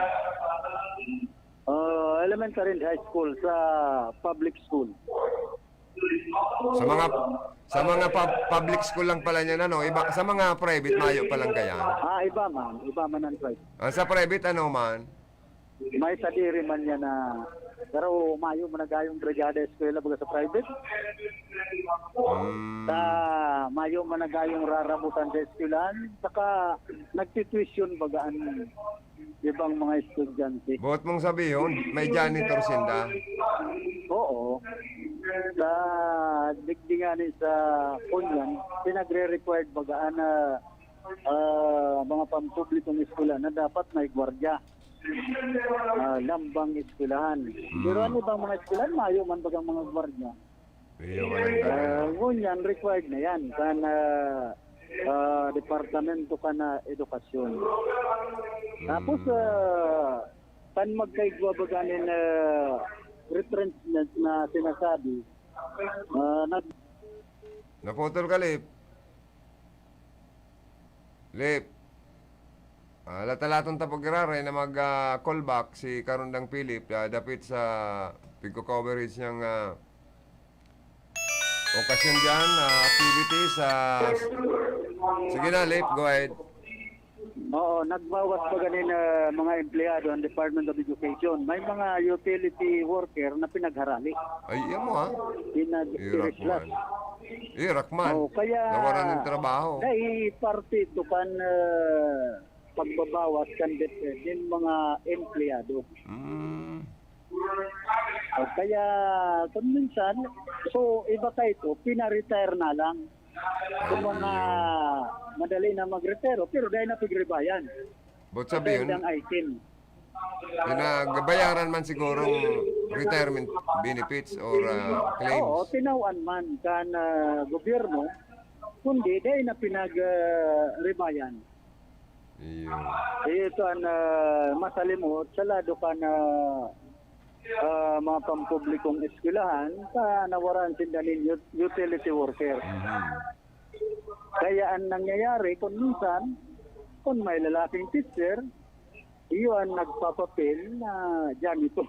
Ah, elementary and high school sa public school. Sa mga, sa mga pub-, public school lang pala niyan, ano? Iba, sa mga private, mayo pa lang kaya? Ah, iba man. Iba man ang private. Ah, sa private, ano man? May sadiri man yan na, pero mayo man nagayong brigada eskwela baga sa private. Hmm. Sa mayo man nagayong rarabutan sa eskwelahan, saka nagtitwisyon baga ang ibang mga estudyante. Buot mong sabihon, may janitor sinda? Oo. Sa digdi nga ni sa Punyan, pinagre-required baga na, ah, mga pampublikong eskwela na dapat may gwardiya. Ah, lambang eskwelahan. Mm. Pero ano bang mga eskwelahan, mayo man bagang mga gwardiya. Iyo, walang Ah, ganun. Ngunyan, required na yan kan, ah, ah, Departamento kan, ah, Edukasyon. Tapos, Mm. ah, kan magkaigwa baga nin, ah, retrenchment na sinasabi, ah, nag- Naputol ka, Lip. Lip. Ah, latalaton ta pag-iraray na mag, ah, call back si Karundang Philip, ah, dapit sa pigko-coverage niyang, ah, okasyon diyan, ah, activities, ah, s-, sige na, Lip, go ahead. Oo, nagbawas pa ganin, ah, mga empleyado ang Department of Education. May mga utility worker na pinagharali. Ay, iya mo, ha? Pinag-, Irak irislas. man. Irak man. Oo, kaya Nawaran ng trabaho. dai parte ito kan, ah, pagbabawas kan DepEd nin mga empleyado. Mm. O kaya, kung minsan, so, iba ka ito, pina-retire na lang. Yung mga Ayun. madali na mag-retire, pero dahil na pigribayan. But sabi yun, Depende ang item. pinagbayaran man sigurong retirement benefits or, ah, claims. Oo, tinawan man kan, ah, gobyerno, kundi dahil na pinag, ah, ribayan. Iyo. Iyo ito ang, ah, masalimot sa lado kan, ah, ah, mga pampublikong eskwelahan sa nawaran sinda nin ut-, utility worker. Mhm. Kaya ang nangyayari, kung minsan, kung may lalaking teacher, iyo ang nagpapapel na janitor.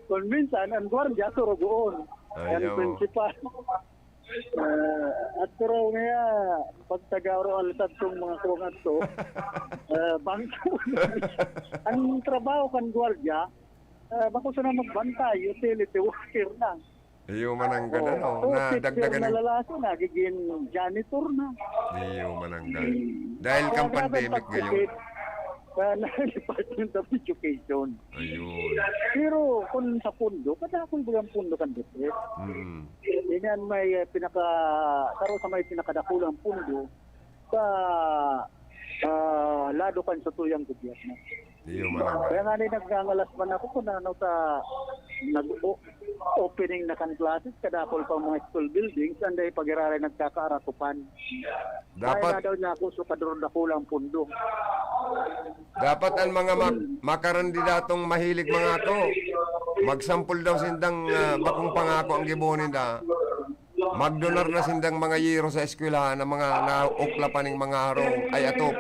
Kung minsan, ang gwardiya, surugoon. Ay, Ang oo. principal. Ah, at pero nga, pag taga-oro ang lisad kong mga kuwang ato, ah, bangko. Ang trabaho kan gwardiya, ah, bako sana magbantay, utility worker na. Iyo man ang Oo. ganda, no? So, Na teacher dagdagan na ng lalaki, nagiging janitor na. Iyo man ang ganda. Hmm. Dahil Kaya kang grabe ang pandemic ngayon. pagtipid sa Department of Education. Ayun. Pero kung sa pondo, kadakol ba ang pondo kan DepEd? Mm. Yan may, eh, pinaka-, saro sa may pinakadakulang pondo sa, ah, lado kan satuyang gobyerno. Iyo man ang Kaya nga, di nagngangalas man ako kung ano ta nag-o-, opening na kan classes, kadakul pang mga school buildings, anday pag-iraray nagkakaarakupan. Dapat Kaya daw niya ako, so kaduro-dakulang pundo. Dapat ang mga ma-, makarandidatong mahilig mga ako, magsampol daw sindang, ah, bakong pangako ang gibohon ninda. Magdonar na sindang mga yero sa eskwelahan, ang mga naukla pa ning mga harong ay atop.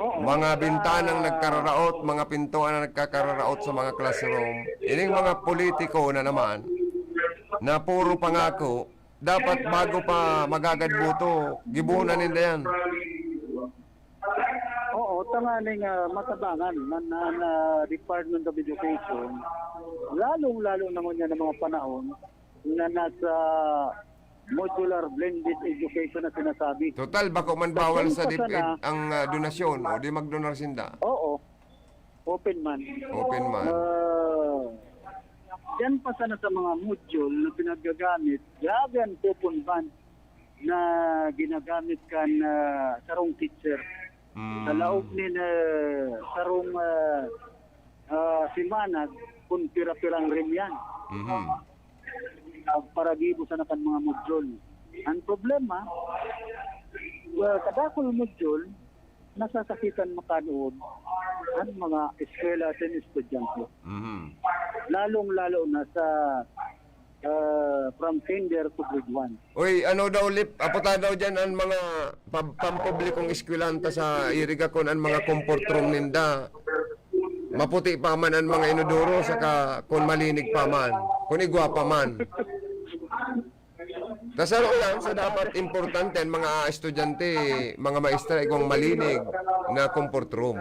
Oo. Mga bintanang nagkararaot, mga pintuan na nagkakararaot sa mga classroom. Ining mga politiko na naman, na puro pangako, dapat bago pa magagad boto, gibohon na ninda yan. Oo, tanganing, ah, matabangan man na, na Department of Education, lalong-lalo na ngunyan ng mga panahon na nasa modular blended education na sinasabi. Total, bako man Sa bawal sa DepEd sana, ang, ah, donasyon, o di magdonar sinda. Oo. Open man. Open man. Ah, yan pa sana sa mga module na pinagagamit, grabe ang coupon ban na ginagamit kan, ah, sarong teacher. Mm. Sa laog nin, ah, sarong, ah, ah, semana, kung pira-pirang rim yan. Mhm. Ah, para gibo sana kan mga module. Ang problema, ah, kadakul module, nasasakitan makanood ang mga eskwela asin estudyante. Mhm. Lalong-lalo na sa, ah, from kinder to grade one. Uy, ano daw, Lip, aputa daw dyan ang mga pam-, pampublikong eskwelanta sa Iriga kun ang mga comfort room ninda. Maputi pa man ang mga inodoro, saka kun malinig pa man, kun igwa pa man. Ta saro lang sa dapat importante, ang mga estudyante, mga maestra, igwang malinig na comfort room.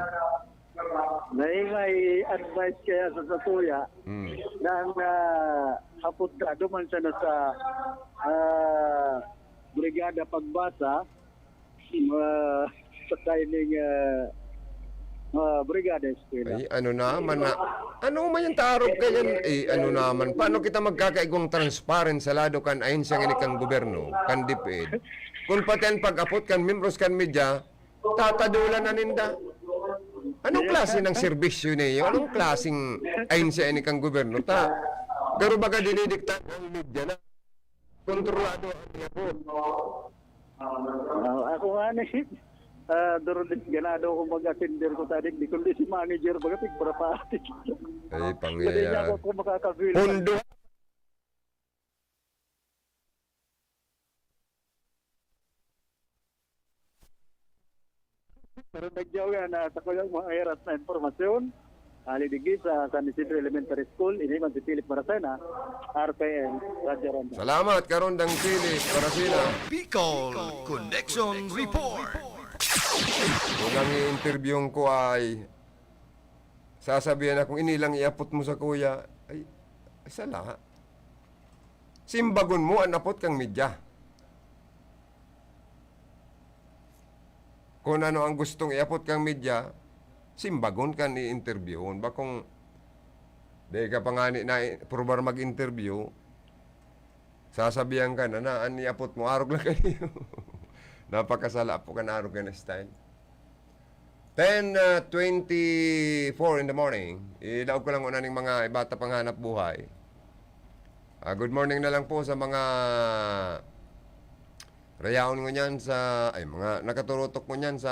May, may advice kaya sa satuya Hmm. na ang, ah, hapot ka, duman siya na sa, ah, Brigada Pagbasa, ah, sa timing, ah, ah, Brigada Eskwela. Ay, ano naman na, ano man yung tarog ka yan? Eh, ano naman? Paano kita magkakaigwang transparent sa lado kan ahensya ngini kan gobyerno, kan DepEd? Kung pati ang pag-apot kan membros kan media, tatadulan na ninda. Anong klase ng serbisyo niyo? Anong klaseng ahensya ini kan gobyerno? Ta, pero baga dinidikta ang media na kontrolado ang yapon. Ah, ako nga ni, ah, Dorodes, ganado ako mag-attender ko sa digdi, kundi si manager, baga, tigparapatik. Ay, Dali niya pangyayari. Ako, ako makakabil. Pondo. Pero nagyaw yan, ah, sa kuyang mga eras na impormasyon. Ali digdi sa San Isidro Elementary School, ini man si Philip Maracena, R P N, Radyo Ronda. Salamat, Karondang Philip Maracena. Bicol Connection Report. Unang i-interview ko ay sasabihan akong, "Ini lang iapot mo sa kuya." Ay, ay, sala. Simbagon mo an apot kang media. Kun ano ang gustong iapot kang media, simbagon kan i-interviewon. Bakong di ka pa ngani na probar mag-interview, sasabihan ka na, na an iapot mo, arog lang kayo. Napakasala po kan arog kan style. Ten, ah, twenty-four in the morning, idaog ko lang una ning mga iba ta panghanap buhay. Ah, good morning na lang po sa mga rayaon ngunyan sa, ay, mga nakaturutok ngunyan sa,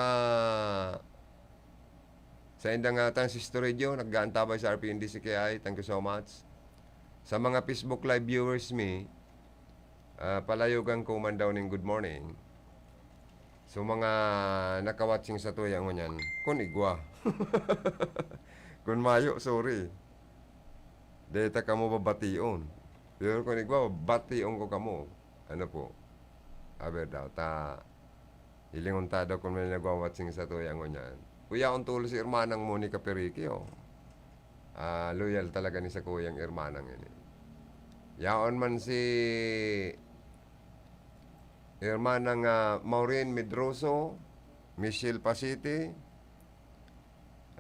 sa indang, ah, transistor radio, nag-aantabay sa R P N D C K I. Thank you so much. Sa mga Facebook Live viewers mi, ah, palayogan ko man daw ning good morning. So, mga nakawatsing sa tuya ngunyan, kun igwa. Kun mayo, sorry. Deta kamo babation. Pero kun igwa, bation ko kamo. Ano po? Aber daw, ta, hilingon ta daw kun may nagwawatsing sa tuya ngunyan. Kuya, ang tulo si Hermanang Monica Perique, oh. Ah, loyal talaga ni sa kuyang Hermanang ini. Yaon man si Hermanang, ah, Maureen Medroso, Michelle Pasiti,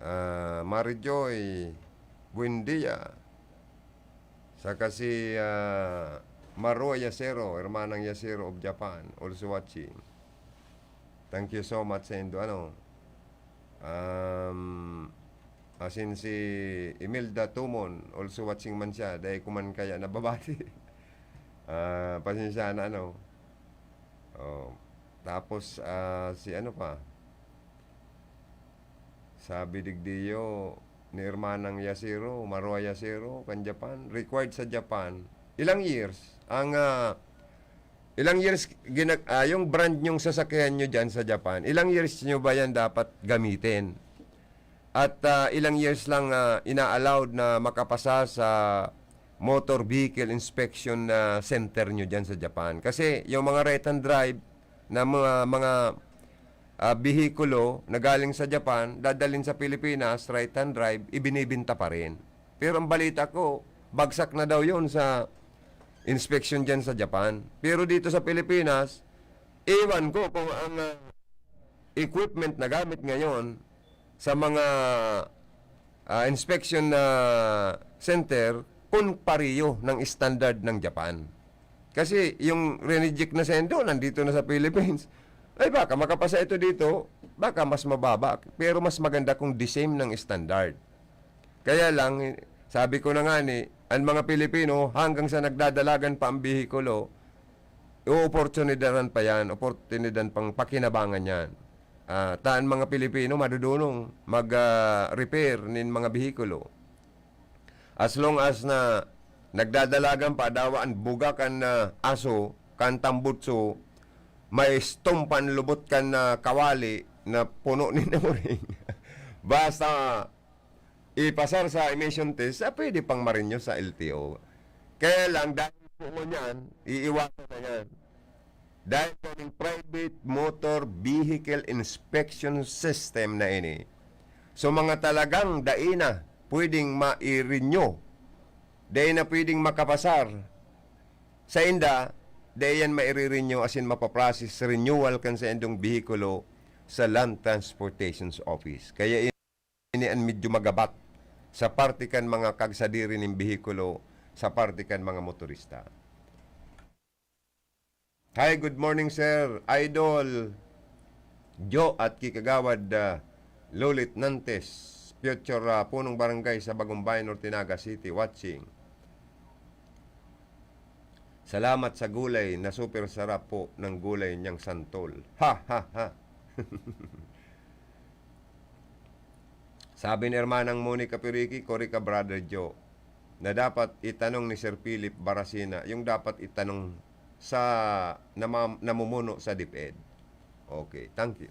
ah, Mary Joy Buendia, saka si, ah, Maruo Yasero, Hermanang Yasero of Japan, also watching. Thank you so much sa indo, ano. Um, asin si Imelda Tumon, also watching man siya, dai ko man kaya nababati. Ah, pasensya na, ano. Oh, tapos, ah, si ano pa? Sabi digdiyo ni Hermanang Yasiro, Marua Yasiro, kan Japan, required sa Japan. Ilang years? Ang, ah, ilang years ginag-, ah, yung brand nyong sasakyan nyo dyan sa Japan, ilang years nyo ba yan dapat gamitin? At, ah, ilang years lang, ah, ina-allowed na makapasa sa motor vehicle inspection, ah, center nyo dyan sa Japan? Kasi yung mga right-hand drive na mga, mga, ah, behikulo na galing sa Japan, dadalhin sa Pilipinas, right-hand drive, ibinibinta pa rin. Pero ang balita ko, bagsak na daw yon sa inspection dyan sa Japan. Pero dito sa Pilipinas, iwan ko kung ang, ah, equipment na gamit ngayon sa mga, ah, inspection na center kung pareho ng standard ng Japan. Kasi yung rineject na sendo, nandito na sa Philippines. Ay, baka makapasa ito dito, baka mas mababa, pero mas maganda kung the same ng standard. Kaya lang, sabi ko na nga ni, ang mga Pilipino, hanggang sa nagdadalagan pa ang behikulo, uoportunidaran pa yan, oportunidad pang pakinabangan yan. Ah, ta an mga Pilipino, madudunong mag, ah, repair nin mga behikulo. As long as na nagdadalagan pa, dawa an buga kan, ah, aso, kan tambutso, maistumpan lubot kan, ah, kawali na puno nin uring. Basta ipasar sa emission test, ah, pwede pang marinyo sa L T O. Kaya lang, dahil po ngunyan, iiwasan na yan. Dahil kaning private motor vehicle inspection system na ini, so mga talagang dai na pwedeng mai-renew, dai na pwedeng makapasar sa inda, dai yan maire-renew asin mapaprocess renewal kan saindong behikulo sa Land Transportation's Office. Kaya ini an medyo magabat sa parte kan mga kagsadiri nin behikulo, sa parte kan mga motorista. Hi, good morning, Sir Idol Jo at Kikagawad, ah, Lolit Nantes, future, ah, punong barangay sa Bagumbayan, Norte, Naga City, watching. Salamat sa gulay na super sarap po ng gulay niyang santol. Ha, ha, ha. Sabi ni Hermanang Monica Piriki, "Kori ka, Brother Joe, na dapat itanong ni Sir Philip Baracina yung dapat itanong sa nama-, namumuno sa DepEd." Okay, thank you.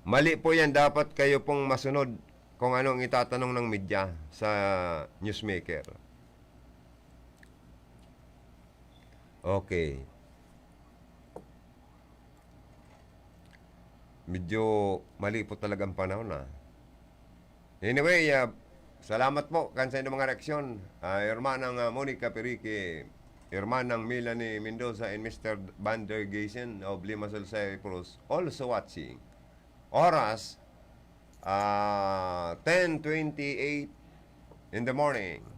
Mali po yan. Dapat kayo pong masunod kung ano ang itatanong ng media sa newsmaker. Okay. Medyo mali po talaga ang panahon, ah. Anyway, ah, salamat po kan sa inyong mga reaksyon. Ah, Hermanang, ah, Monica Perique, Hermanang Melanie Mendoza, and Mister Van der Geysen of Limassol, Cyprus, also watching. Oras, ah, ten twenty-eight in the morning.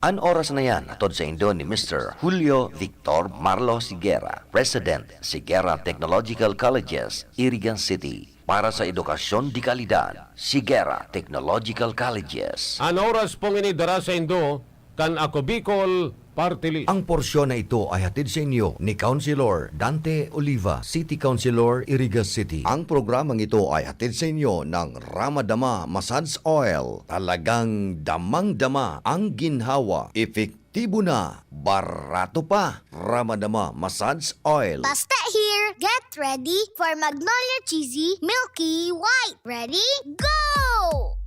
An oras na yan, hatod saindo ni Mister Julio Victor Marlo Siguera, President, Siguera Technological Colleges, Iriga City. Para sa edukasyon de kalidad, Siguera Technological Colleges. An oras pong ini dara saindo kan Ako Bicol Party List. Ang porsyon na ito ay hatid sa inyo ni Councilor Dante Oliva, City Councilor, Iriga City. Ang programang ito ay hatid sa inyo ng Ramadama Massage Oil. Talagang damang-dama ang ginhawa, epektibo na, barato pa. Ramadama Massage Oil. Basta here, get ready for Magnolia Cheesy Milky White. Ready? Go!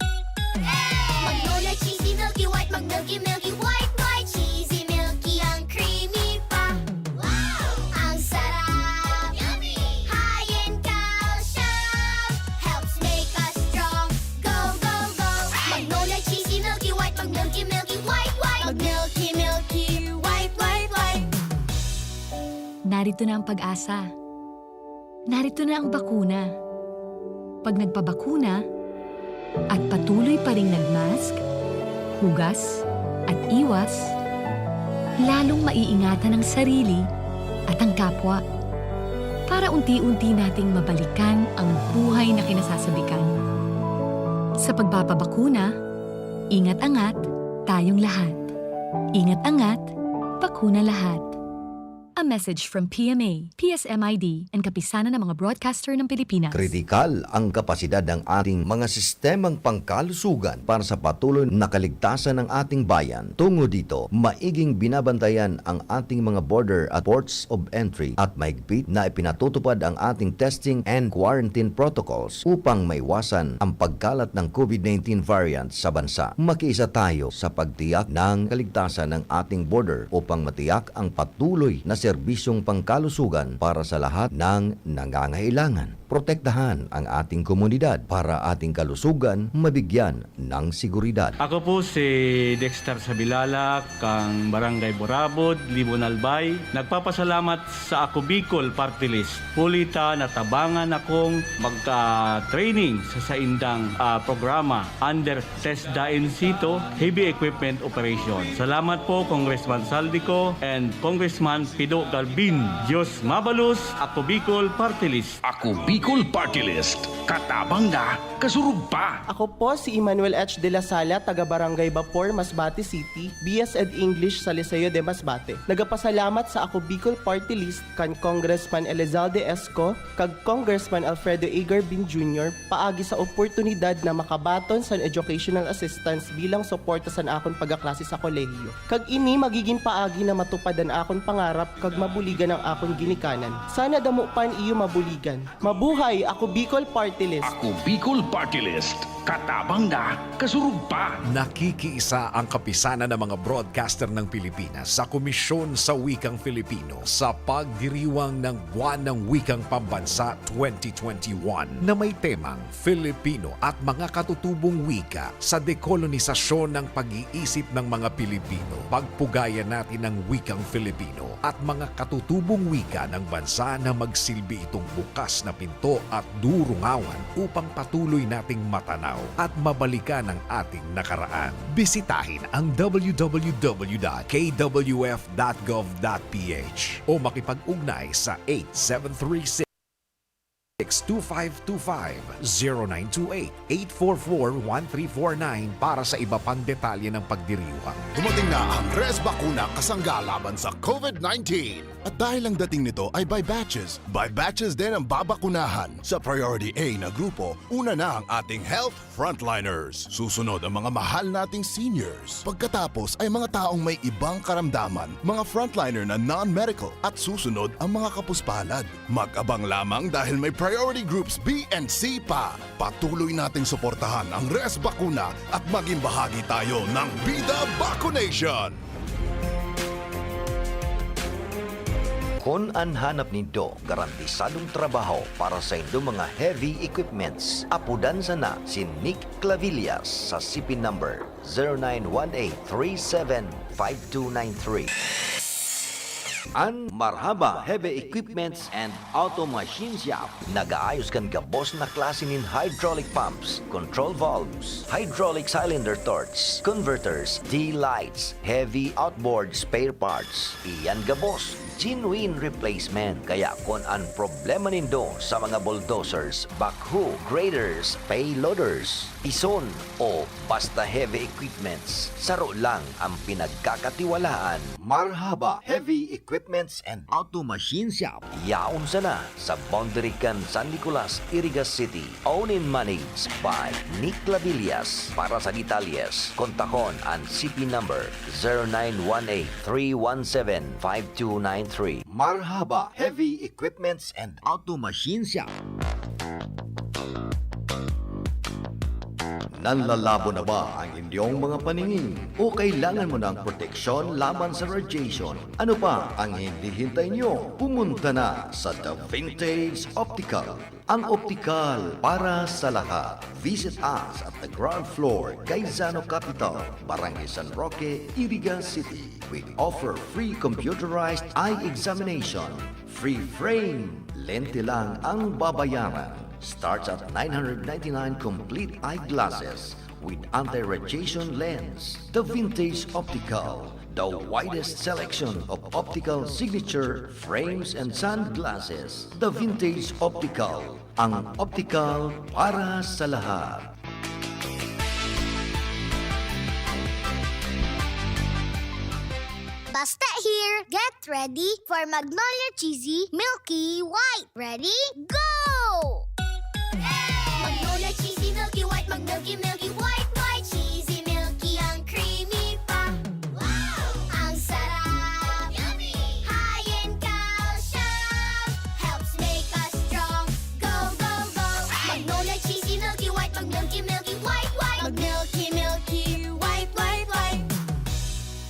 Magnolia Cheesy Milky White, mag-milky, milky, white, white, cheesy, milky, ang creamy pa. Wow! Ang sarap! Yummy! High in calcium, helps make us strong. Go, go, go! Magnolia Cheesy Milky White, mag-milky, milky, white, white. Mag-milky, milky, white, white, white. Narito na ang pag-asa. Narito na ang bakuna. Pag nagpabakuna at patuloy pa ring nag-mask, hugas, at iwas, lalong maiingatan ang sarili at ang kapwa. para unti-unti nating mabalikan ang buhay na kinasasabikan. Sa pagpapabakuna, ingat-angat tayong lahat. Ingat-angat, bakuna lahat. A message from P M A, P S M I D, and Kapisanan ng mga Broadcaster ng Pilipinas. Kritikal ang kapasidad ng ating mga sistemang pangkalusugan para sa patuloy na kaligtasan ng ating bayan. Tungo dito, maiging binabantayan ang ating mga border at ports of entry at mahigpit na ipinatutupad ang ating testing and quarantine protocols upang maiwasan ang pagkalat ng COVID nineteen variant sa bansa. Makiisa tayo sa pagtiyak ng kaligtasan ng ating border upang matiyak ang patuloy na serbisyong pangkalusugan para sa lahat ng nangangailangan. Protektahan ang ating komunidad para ating kalusugan mabigyan ng seguridad. Ako po si Dexter Sabilala, kang Barangay Burabod, Libon Albay. Nagpapasalamat sa Ako Bicol Party List. Huli ta natabangan akong magka-training sa saindang, ah, programa under TESDA in situ, Heavy Equipment Operation. Salamat po, Congressman Saldico and Congressman Pido Galvin. Diyos mabalos, Ako Bicol Party List. Ako Bicol Party List. Katabang na, kasurog pa. Ako po si Emmanuel H. de la Sala, taga Barangay Bapor, Masbate City, B S ed English sa Liceo de Masbate. Nagapasalamat sa Ako Bicol Party List kan Congressman Elizalde Esco kag Congressman Alfredo A. Garbin Junior paagi sa oportunidad na makabaton san educational assistance bilang suporta san akon pagkaklase sa kolehiyo. Kag ini magigin paagi na matupad an akon pangarap kag mabuligan ang akon ginikanan. Sana damo pa an iyo mabuligan. Mabuhay! Ako Bicol Party List! Ako Bicol Party List. Katabang na, kasurog pa. Nakikiisa ang Kapisanan ng mga Broadcaster ng Pilipinas sa Komisyon sa Wikang Filipino sa pagdiriwang ng Buwan ng Wikang Pambansa twenty twenty-one na may temang Filipino at mga katutubong wika sa dekolonisasyon ng pag-iisip ng mga Pilipino. Pagpugayan natin ang wikang Filipino at mga katutubong wika ng bansa na magsilbi itong bukas na pinto at durungawan upang patuloy nating matanaw at mabalikan ang ating nakaraan. Bisitahin ang w w w dot k w f dot gov dot p h o makipag-ugnay sa eight seven three six, two five two five, zero nine two eight, eight four four, one three four nine para sa iba pang detalye ng pagdiriwang. Dumating na ang Res Bakuna kasangga laban sa COVID nineteen. At dahil ang dating nito ay by batches, by batches din ang babakunahan. Sa Priority A na grupo, una na ang ating health frontliners. Susunod ang mga mahal nating seniors. Pagkatapos ay mga taong may ibang karamdaman, mga frontliner na non-medical, at susunod ang mga kapuspalad. Mag-abang lamang dahil may priority groups B and C pa. Patuloy nating suportahan ang Res Bakuna at maging bahagi tayo ng Bida Vacunation! Kun an hanap nindo garantisadong trabaho para sa indo mga heavy equipments, apodan sana si Nick Clavillas sa C P number zero nine one eight three seven five two nine three. An Marhaba Heavy Equipments and Auto Machine Shop nagaayos kan gabos na klase nin hydraulic pumps, control valves, hydraulic cylinder torch, converters, D-lights, heavy outboard spare parts. Iyan gabos, genuine replacement. Kaya kun an problema nindo sa mga bulldozers, backhoe, graders, payloaders, pison, o basta heavy equipments, saro lang ang pinagkakatiwalaan. Marhaba Heavy Equipments and Auto Machine Shop. Yaon sana sa boundary kan San Nicolas, Iriga City. Owned and managed by Nick Lavillas. Para sa detalyes, kontakon an C P number zero nine one eight three one seven five two nine three. Marhaba Heavy Equipments and Auto Machine Shop. Nanlalabo na ba ang inyong mga paningin? O kailangan mo ng proteksyon laban sa radiation? Ano pa ang hinihintay nyo? Pumunta na sa The Vintage Optical, ang optikal para sa lahat. Visit us at the ground floor, Gaisano Capital, Barangay San Roque, Iriga City. We offer free computerized eye examination. Free frame, lente lang ang babayaran. Starts at nine hundred ninety-nine complete eyeglasses with anti-radiation lens. The Vintage Optical, The widest selection of optical signature frames and sunglasses. The Vintage Optical, ang optical para sa lahat. Basta here, get ready for Magnolia Cheesy Milky White. Ready? Go! Magnolia Cheesy Milky White, mag-milky, milky, white, white, cheesy, milky, ang creamy pa. Wow! Ang sarap! Yummy! High in calcium, helps make us strong. Go, go, go! Magnolia Cheesy Milky White, mag-milky, milky, white, white, mag-milky, milky, white, white, white.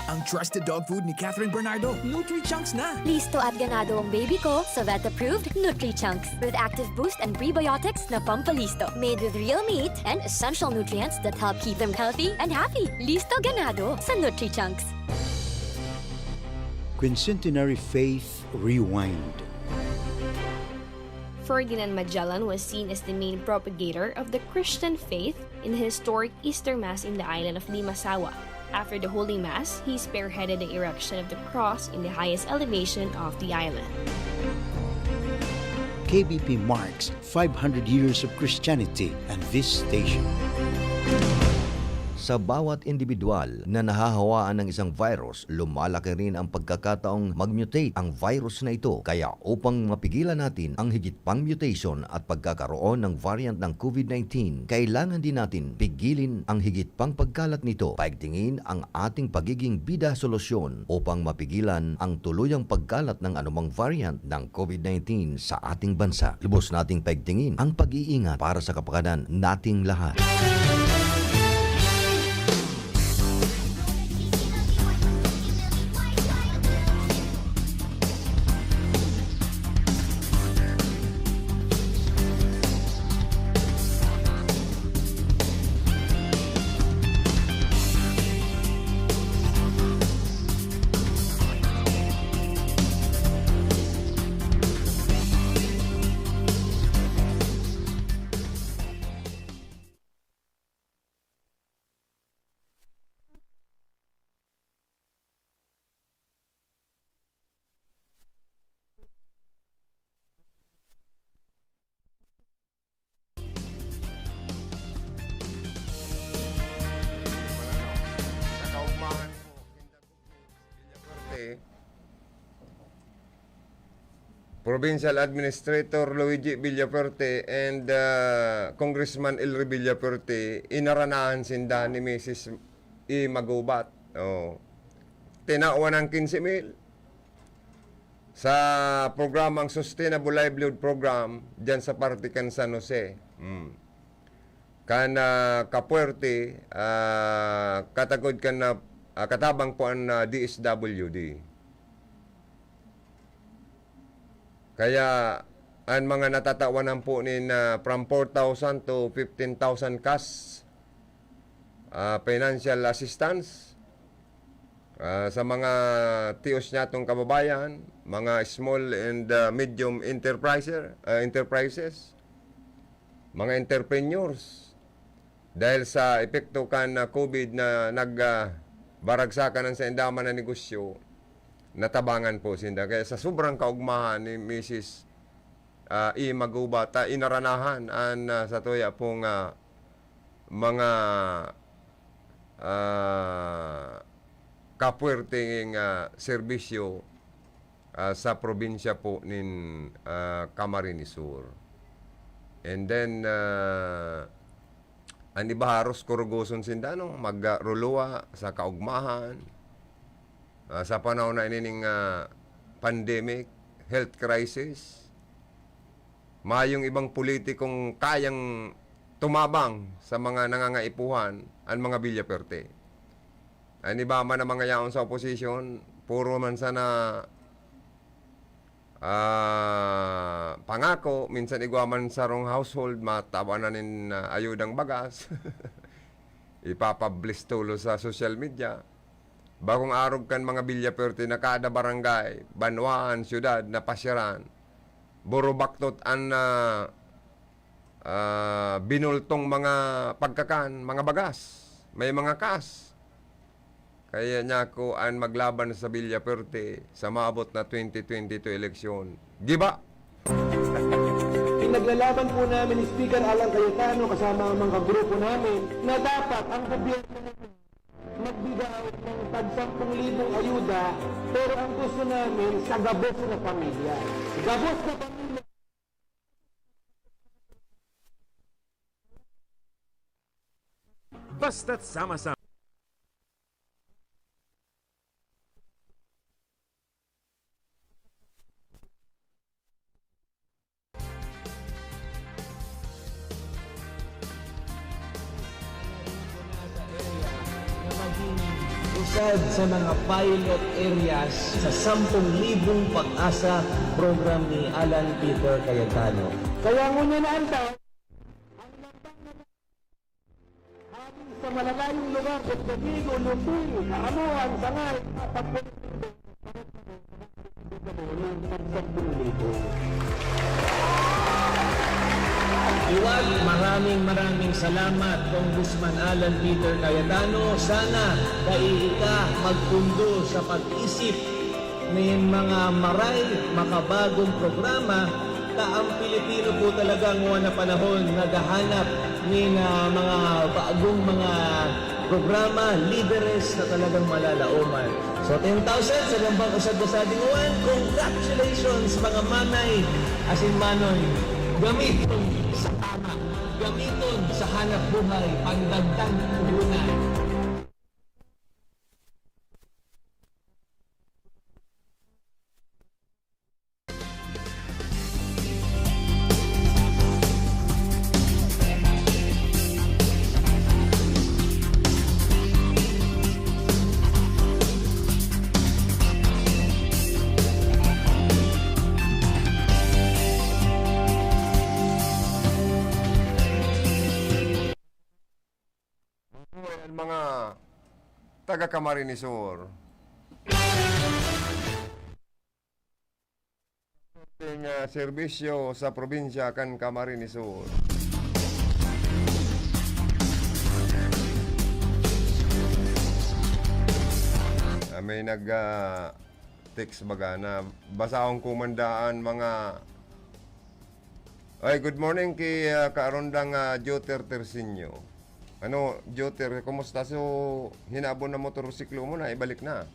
Ang trusted dog food ni Catherine Bernardo, Nutri-Chunks na! Listo at ganado ang baby ko sa vet-approved Nutri-Chunks with active boost and prebiotics na pampalisto. Made with real meat and essential nutrients that help keep them healthy and happy. Listo ganado sa Nutri-Chunks. Quincentenary Faith Rewind. Ferdinand Magellan was seen as the main propagator of the Christian faith in the historic Easter Mass in the island of Limasawa. After the Holy Mass, he spearheaded the erection of the cross in the highest elevation of the island. K B P marks five hundred years of Christianity and this station. Sa bawat indibidwal na nahahawaan ng isang virus, lumalaki rin ang pagkakataong mag-mutate ang virus na ito. Kaya upang mapigilan natin ang higit pang mutation at pagkakaroon ng variant ng COVID nineteen, kailangan din natin pigilin ang higit pang pagkalat nito. Paigtingin ang ating pagiging bida solusyon upang mapigilan ang tuluyang pagkalat ng anumang variant ng COVID nineteen sa ating bansa. Lubos nating paigtingin ang pag-iingat para sa kapakanan nating lahat. Sa kaugmahan po, in the good news, Villafuerte, Provincial Administrator Luigi Villafuerte and, ah, Congressman Elry Villafuerte, inaranahan sinda ni Misis E. Magubat. Oh. Tinawan ng quince mil sa programang Sustainable Livelihood Program diyan sa parte kan San Jose. Mm. Kan, ah, Capuerte, ah, katagod kan, ah, ah, katabang po an, ah, D S W D. Kaya an mga natatawanan po nin, ah, from four thousand to fifteen thousand cash, ah, financial assistance, ah, sa mga tios niyatong kababayan, mga small and, ah, medium enterpriser, ah, enterprises, mga entrepreneurs. Dahil sa epekto kan, ah, COVID na nag, ah, baragsakan an sainda man na negosyo, natabangan po sinda. Kaya sa sobrang kaugmahan ni Misis, ah, E. Magubat, ah, inaranahan an, ah, satuya pong, ah, mga, ah, kapuwerteng, ah, serbisyo, ah, sa probinsya po nin, ah, Camarines Sur. And then, ah, an iba haros kurugoson sinda, no? Magruluwa sa kaugmahan. Ah, sa panahon na ini ning, ah, pandemic, health crisis, mayong ibang politikong kayang tumabang sa mga nangangaipuhan, an mga Villafuerte. An iba man na mga yaon sa opposition, puro man sana, ah, pangako, minsan igwa man sarong household, matabanan nin, ah, ayudang bagas. Ipapablistulo sa social media. Bakong arog kan mga Villafuerte na kada barangay, banwaan, syudad, napasyaran, burubaktot an, ah, ah, binultong mga pagkakan, mga bagas, may mga kas. Kaya niya ako an maglaban sa Villafuerte sa maabot na twenty twenty-two eleksyon. Giba! Pinaglalaban po namin ni Speaker Alan Cayetano kasama ang mga grupo namin na dapat ang gobyerno naman magbigay ng tag sampung libong ayuda, pero ang gusto namin sa gabos na pamilya. Gabos na pamilya. Basta't sama-sama. Isa sa mga pilot areas sa sampung libong PAGASA program ni Alan Peter Cayetano. Kaya ngunyan na ang tao, ang lambang na hali sa malalayong lugar, San Domingo, Lupon, Kaamuhan, Sangay, Pagpag- Iwag, maraming maraming salamat, Congressman Alan Peter Cayetano. Sana dai ika magpundo sa pag-isip nin mga maray, makabagong programa, ta ang Pilipino po talaga ngona na panahon naghahanap nin, ah, mga bagong mga programa, lideres na talagang malalaoman. So, ten thousand sa gambang usag-usag ngona, congratulations, mga manay asin manoy. Gamiton sa tama, gamiton sa hanap buhay, pandagdag puhunan. Mabuhay an mga taga Camarines Sur. Ating, ah, serbisyo sa probinsya kan Camarines Sur. Ah, may nag, ah, text baga na basahon ko man daan mga Ay, good morning ki, ah, Kaarondang, ah, Joter Tersinio. Ano, Joter, kumusta? So, hinabon na motorsiklo mo na, ibalik na.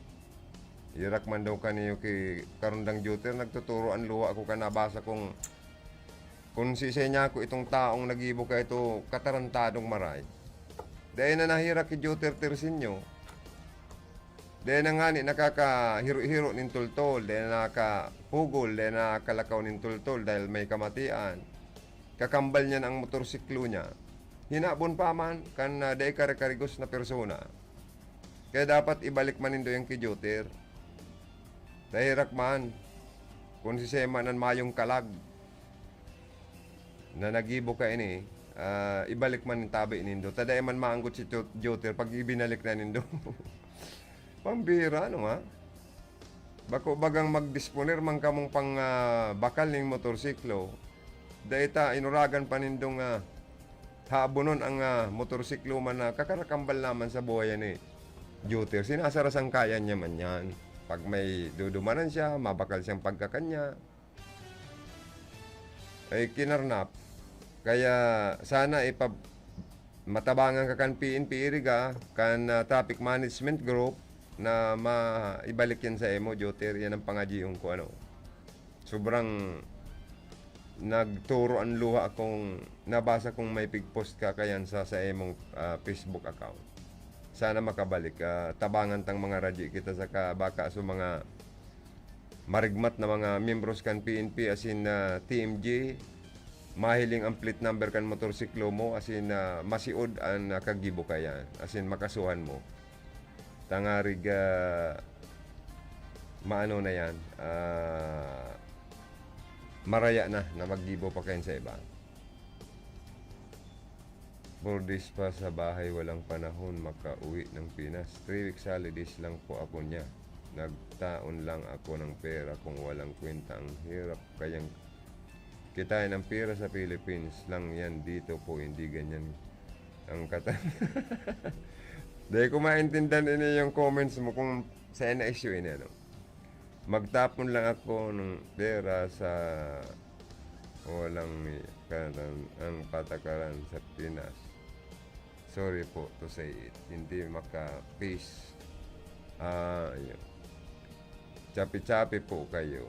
Irak man daw kaniyo ki Kaarondang Joter, nagtuturo an luha ko kan nabasa kong kun sisay niya ako itong taong nagibo ka ito katarantadong maray. Dai na nahirak ki Joter Tersinio. Dai na ngani nakakahiro-hiro nin tultol, dai na nakapugol, dai na nakakalakaw nin tultol dahil may kamatian. Kakambal niya na ang motorsiklo niya. Hinabon pa man kan, ah, dai kare-karigos na persona. Kaya dapat ibalik man nindo yan ki Joter. Dai herak man, kun sisay man an mayong kalag na nagibo kaini, ah, ibalik man nin tabi nindo. Ta dai man maanggot si Jo-, Joter pag ibinalik na nindo. Pambira, ano, ha? Bako bagang magdisponer man kamong pang, ah, bakal ning motorsiklo. Dai ta inuragan pa nindong, ah, habonon ang, ah, motorsiklo man na kakarakambal naman sa buhay ni Joter. Sinasarasangkayan niya man yan. Pag may dudumanan siya, mabakal siyang pagkakanya. Ay, kinarnap. Kaya sana ipab-, matabangan ka kan P N P Iriga, kan, ah, Traffic Management Group, na maibalik yan sa imo, Joter. Yan ang pangadyion ko, ano. Sobrang nagturo ang luha akong nabasa kong may pigpost ka kayan sa, sa imong, ah, Facebook account. Sana makabalik. Ah, tabangan tang mga radyi kita saka baka sa mga marigmat na mga miyembros kan P N P asin, ah, T M G, mahiling ang plate number kan motorsiklo mo asin, ah, masiod an, ah, kagibo kayan asin makasuhan mo. Tangarig, ah, maano na yan, ah, maraya na na maggibo pa kayan sa iba. Four days pa sa bahay, walang panahon makauwi ng Pinas. Three weeks holidays lang po ako niya. Nagtaon lang ako ng pera kung walang kwenta. Ang hirap kayang kitain ang pera sa Philippines lang yan. Dito po, hindi ganyan ang katan. Di ko maintindihan ini yung comments mo kung saan na issue ini, ano. Magtapon lang ako ng pera sa walang karan ang patakaran sa Pinas. Sorry po to say it. Hindi maka-peace. Ah, ayun. Chapi-chapi po kayo.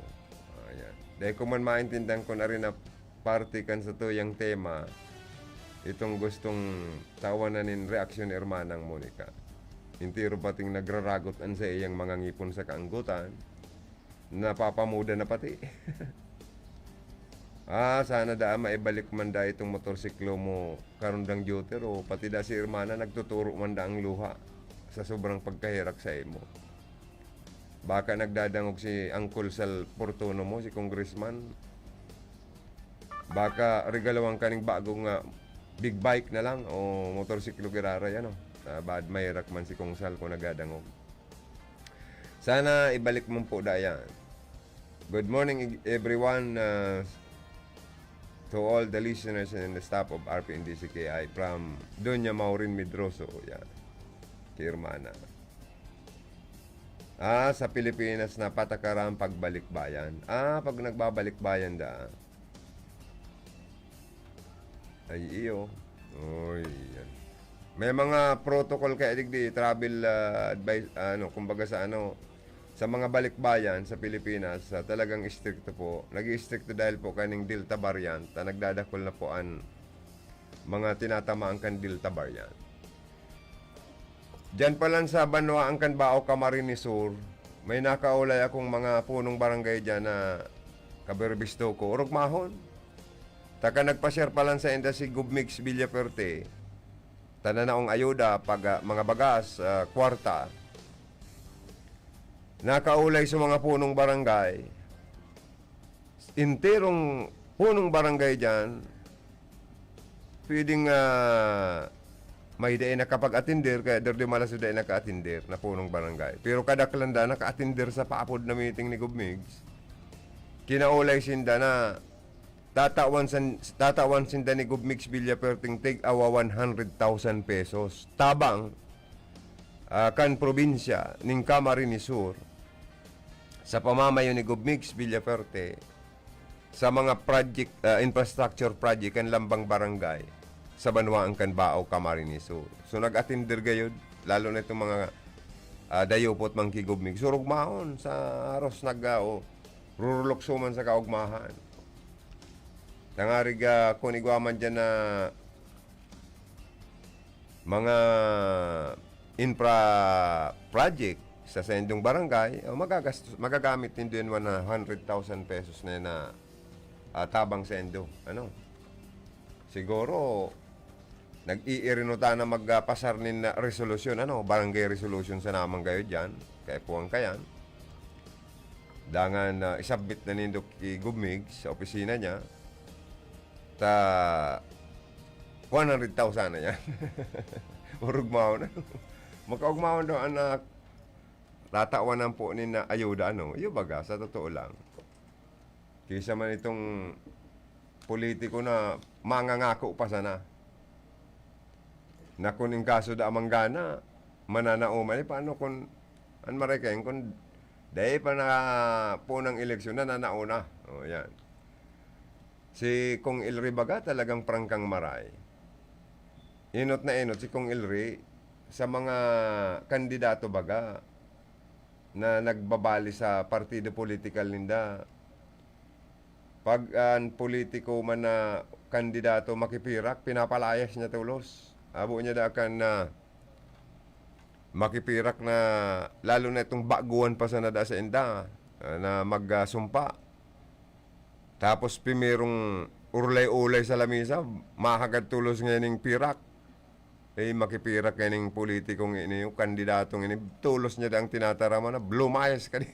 Ayan. Dahil ko man maintindihan ko na rin na parte kan sa tuyang tema, itong gustong tawanan nin reaksyon ni Hermanang Monica. Entero pating nagraragot an sa iyang mga ngipon sa kaanggotan, napapamuda na pati. Ah, sana daa maibalik man da itong motorsiklo mo, karundang Jupiter, o pati da si Hermana nagtuturo man da ang luha sa sobrang pagkaherak sa imo. Baka nagdadangog si Uncle Sal Fortuno mo, si Congressman. Baka regaloan ka ning bagong, ah, big bike na lang o motorsiklo giraray, ano. Ah, bad maherak man si Kong Sal kung nagdadangog. Sana ibalik mo po da yan. Good morning, ig-, everyone, ah, to all the listeners and the staff of R P N D C K I from Doña Maureen Medroso, yan. Kay Hermana. Ah, sa Pilipinas, napatakaran pagbalikbayan. Ah, pag nagbabalikbayan da. Ay, iyo. Oy, yan. May mga protocol kaya digdi, travel, ah, advice, ano, kumbaga sa ano, sa mga balikbayan sa Pilipinas, ah, talagang istrikto po. Nag-iistrikto dahil po kaning Delta variant, ah, nagdadakul na po an mga tinatamaan kan Delta variant. Diyan pa lang sa banwaan kan Bao, Camarines Sur, may nakaulay akong mga punong barangay diyan na kaberbisto ko, orog mahon. Taka nagpa-share pa lang sa inda si Gov Migs Villafuerte, ta nanaong ayuda, pag, ah, mga bagas, ah, kwarta. Nakaulay sa mga punong barangay. Enterong punong barangay diyan, pwedeng, ah, may dai nakapag-atender, kaya dai malas dai naka-atender na punong barangay. Pero kadaklan da naka-atender sa paapod na meeting ni Gov Migs. Kinaulay sinda na tatawan san-, tatawan sinda ni Gov Migs Villafuerte tig awa one hundred thousand pesos. Tabang, ah, kan probinsya ning Camarines Sur, sa pamamayo ni Gov Migs Villafuerte, sa mga project, ah, infrastructure project kan lambang barangay sa banwaan kan Bao, Camarines Sur. So, nag-atender gayod, lalo na itong mga, ah, dayupot man ki Gov Migs. Surog mahon sa aros nag, ah, o, rurulukso man sa kaugmahan. Tangarig, ah, kun igwa man dyan na mga infra project sa saindong barangay, o magagastos, magagamit nindo yan one hundred thousand pesos na yan na, ah, tabang saindo. Ano? Siguro, nag-iirino ta na magpasar nin, ah, resolusyon, ano? Barangay resolution sa naman kayo dyan. Kaya puwang kayan. Dangan, ah, isubmit na nindo ki Gov Migs sa opisina niya. Ta one hundred thousand na yan. Orog mahon na. Makaog mahon daw, anak. Tatawan po ni na ayuda, ano? Iyo baga, sa totoo lang. Kaysa man itong politiko na mangangako pa sana. Na kun in kaso da manggana, mananao man, eh, paano kun, an maray kayan, kun dai pa na punang eleksyon, nananao na. O, yan. Si Kong Elry baga talagang prangkang maray. Enot na enot si Kong Elry sa mga kandidato baga na nagbabali sa partido politikal ninda. Pag an politiko man na kandidato makipirak, pinapalayas niya tolos. Abo niya da kan na makipirak na, lalo na itong baguhan pa sana da sainda, ah, na magsumpa. Tapos primerong urlay-ulay sa lamesa, mahagad tolos nganing pirak. Eh, makipirak kaning politikong ini, yung kandidatong ini, tolos niya da ang tinataraman na, "Lumayas ka di-,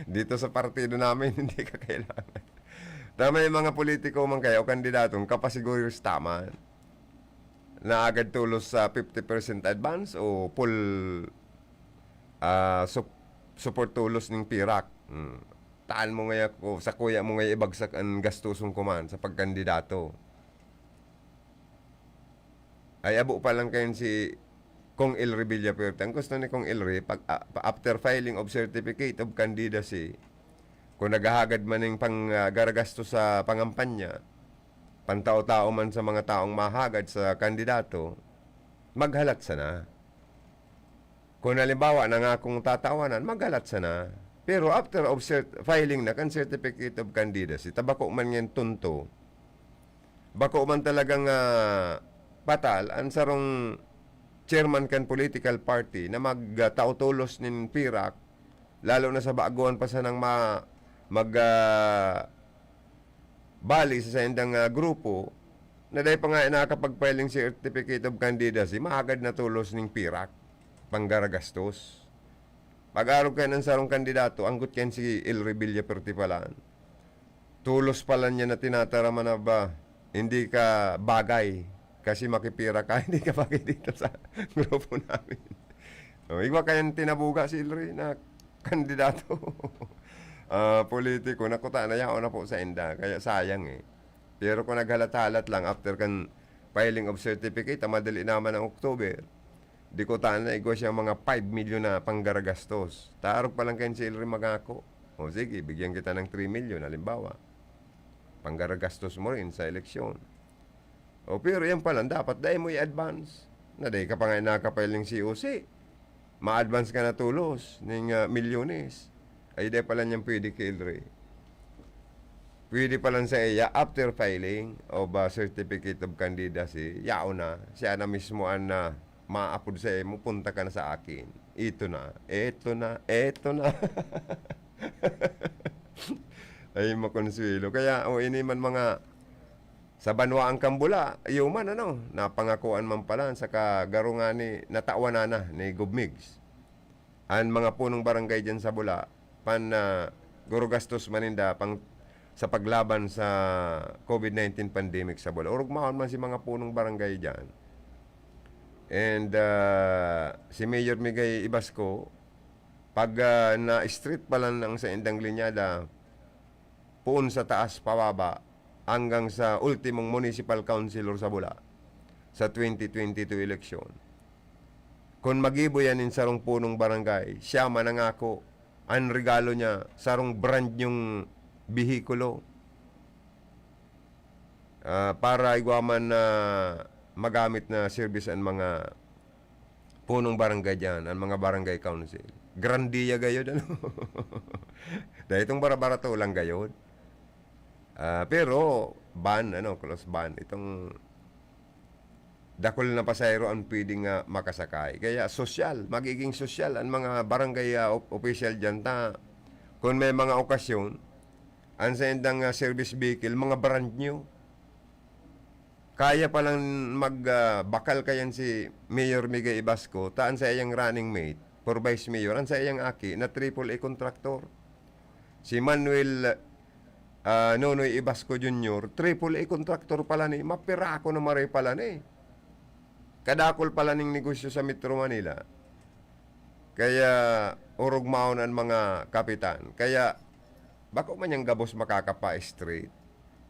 dito sa partido namin, hindi ka kailangan." Ta may mga politiko man kaya o kandidatong kapasiguro staman. Naagad tolos sa fifty percent advance o full, ah, sup-, support tolos ning pirak. Hmm. Taan mo ngaya ko, sa kuya mo ngaya ibagsak an gastosong kuman sa pagkandidato. Ay, abo pa lang kayan si Cong Elry Villafuerte. Ang gusto ni Cong Elry, pag, ah, pa-, after filing of certificate of candidacy, kung naghahagad man ning pang, ah, garagastos sa pangampanya, pantao-tao man sa mga taong mahagad sa kandidato, maghalat sana. Kung halimbawa, nangakong tatawanan, maghalat sana. Pero after of cert-, filing na kan certificate of candidacy, ta bako man ngayon tunto, bako man talagang, ah, patal, ang sarong chairman kan political party na magtao tolos nin pirak, lalo na sa baguhan pa sanang ma-, mag, ah, bali sa saindang, ah, grupo, na dai pa nga nakakapag-filing certificate of candidacy, mahagad na tolos ning pirak, panggaragastos. Pag-arog kayan an sarong kandidato, anggot kayan si Elry Villafuerte palan. Tolos palan niya na tinataraman na ba, hindi ka bagay. Kasi makipira ka, hindi ka bagay dito sa grupo namin. O, igwa kayan tinabuga si Elry na kandidato. Ah, politiko, nakuta na yaon na po sa inda. Kaya sayang eh. Pero kung naghalat-halat lang after kan filing of certificate, ah, madali naman ang October. Di ko tana igwa siya mga five milyon na panggaragastos. Taarog pa lang kayan si Elry magako. O sige, bigyan kita ng three milyon, halimbawa. Panggaragastos mo rin sa eleksyon. O pero yan pa lang, dapat dai mo i-advance. Na dai ka pa nga nakapailing C O C. Ma-advance ka na tulos, ning, ah, milyones. Ay, dai pa lang yan pwede kay Elry. Pwede pa lang sa iya, after filing of, ah, certificate of candidacy, yaon na. Siya na mismo an, ah, maapod sa imo, "Punta ka na sa akin." Ito na, eto na, eto na. Ay, makonsuelo. Kaya, o, ini man mga sa banwaan kan Bula, iyo man, ano, napangakoan man pala, saka garo ngani natawan na ni Gov Migs. An mga punong barangay diyan sa Bula, pan, ah, garo gastos man ninda pang, sa paglaban sa COVID nineteen pandemic sa Bula. Orog maon man si mga punong barangay diyan. And, ah, si Mayor Migay Ibasco, pag, ah, na-street pa lang ang saindang linyada, poon sa taas pababa, hanggang sa ultimong municipal councilor sa Bula sa twenty twenty-two eleksyon. Kun magibo yan nin sarong punong barangay, siya manangako, an regalo niya, sarong brand niyong behikulo, ah, para igwa man na magamit na serbis an mga punong barangay diyan, an mga barangay council. Grandiya gayod, ano? Dahil itong barabarato lang gayod. Ah, pero ban, ano, close ban. Itong dakul na pasahero ang pwedeng, ah, makasakay. Kaya sosyal, magiging sosyal ang mga barangay, ah, op-, official diyan ta. Kung may mga okasyon, ang saindang, ah, service vehicle, mga brand new. Kaya palang mag, ah, bakal kayan si Mayor Migay Ibasco, ta an saiyang running mate, for vice mayor, an saiyang aki na triple A contractor. Si Manuel, ah, Nonoy Ibasco Junior, triple A contractor pala ni, mapirako na maray pala ni. Kadakul pala ning negosyo sa Metro Manila. Kaya orog maon an mga kapitan. Kaya bako man yang gabos makakapa-straight.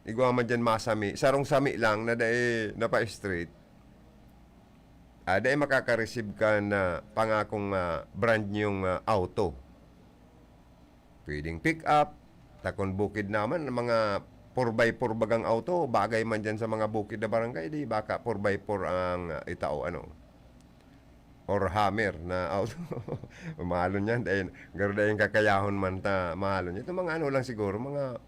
Igwa man diyan masami, sarong sami lang na dai napa-straight. Ah, dai makaka-receive kan, ah, pangakong, ah, brand niyong, ah, auto. Pwedeng pick up, ta kun bukid naman, mga four by four bagang auto, bagay man diyan sa mga bukid na barangay, di baka four by four ang, ah, itao, ano, or Hummer na auto. Mahalon yan, dahil garo dahil kakayahon man ta, mahalon. Itong mga ano lang siguro, mga,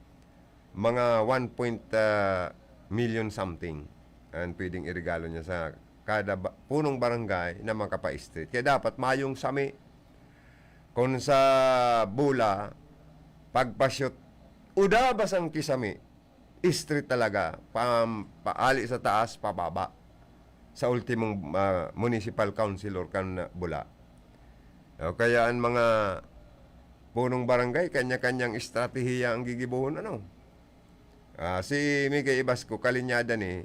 mga one point, ah, million something ang pwedeng iregalo niya sa kada ba-, punong barangay na makapa-street. Kaya dapat mayong sami. Kung sa Bula, pagpa-shoot, uda basang kisami, street talaga, pam-, paali sa taas, pababa, sa ultimong, ah, municipal councilor kan Bula. O kaya ang mga punong barangay, kanya-kanyang estratehiya ang gigibohon, ano? Ah, si Migay Ibasco, kalinyada ni,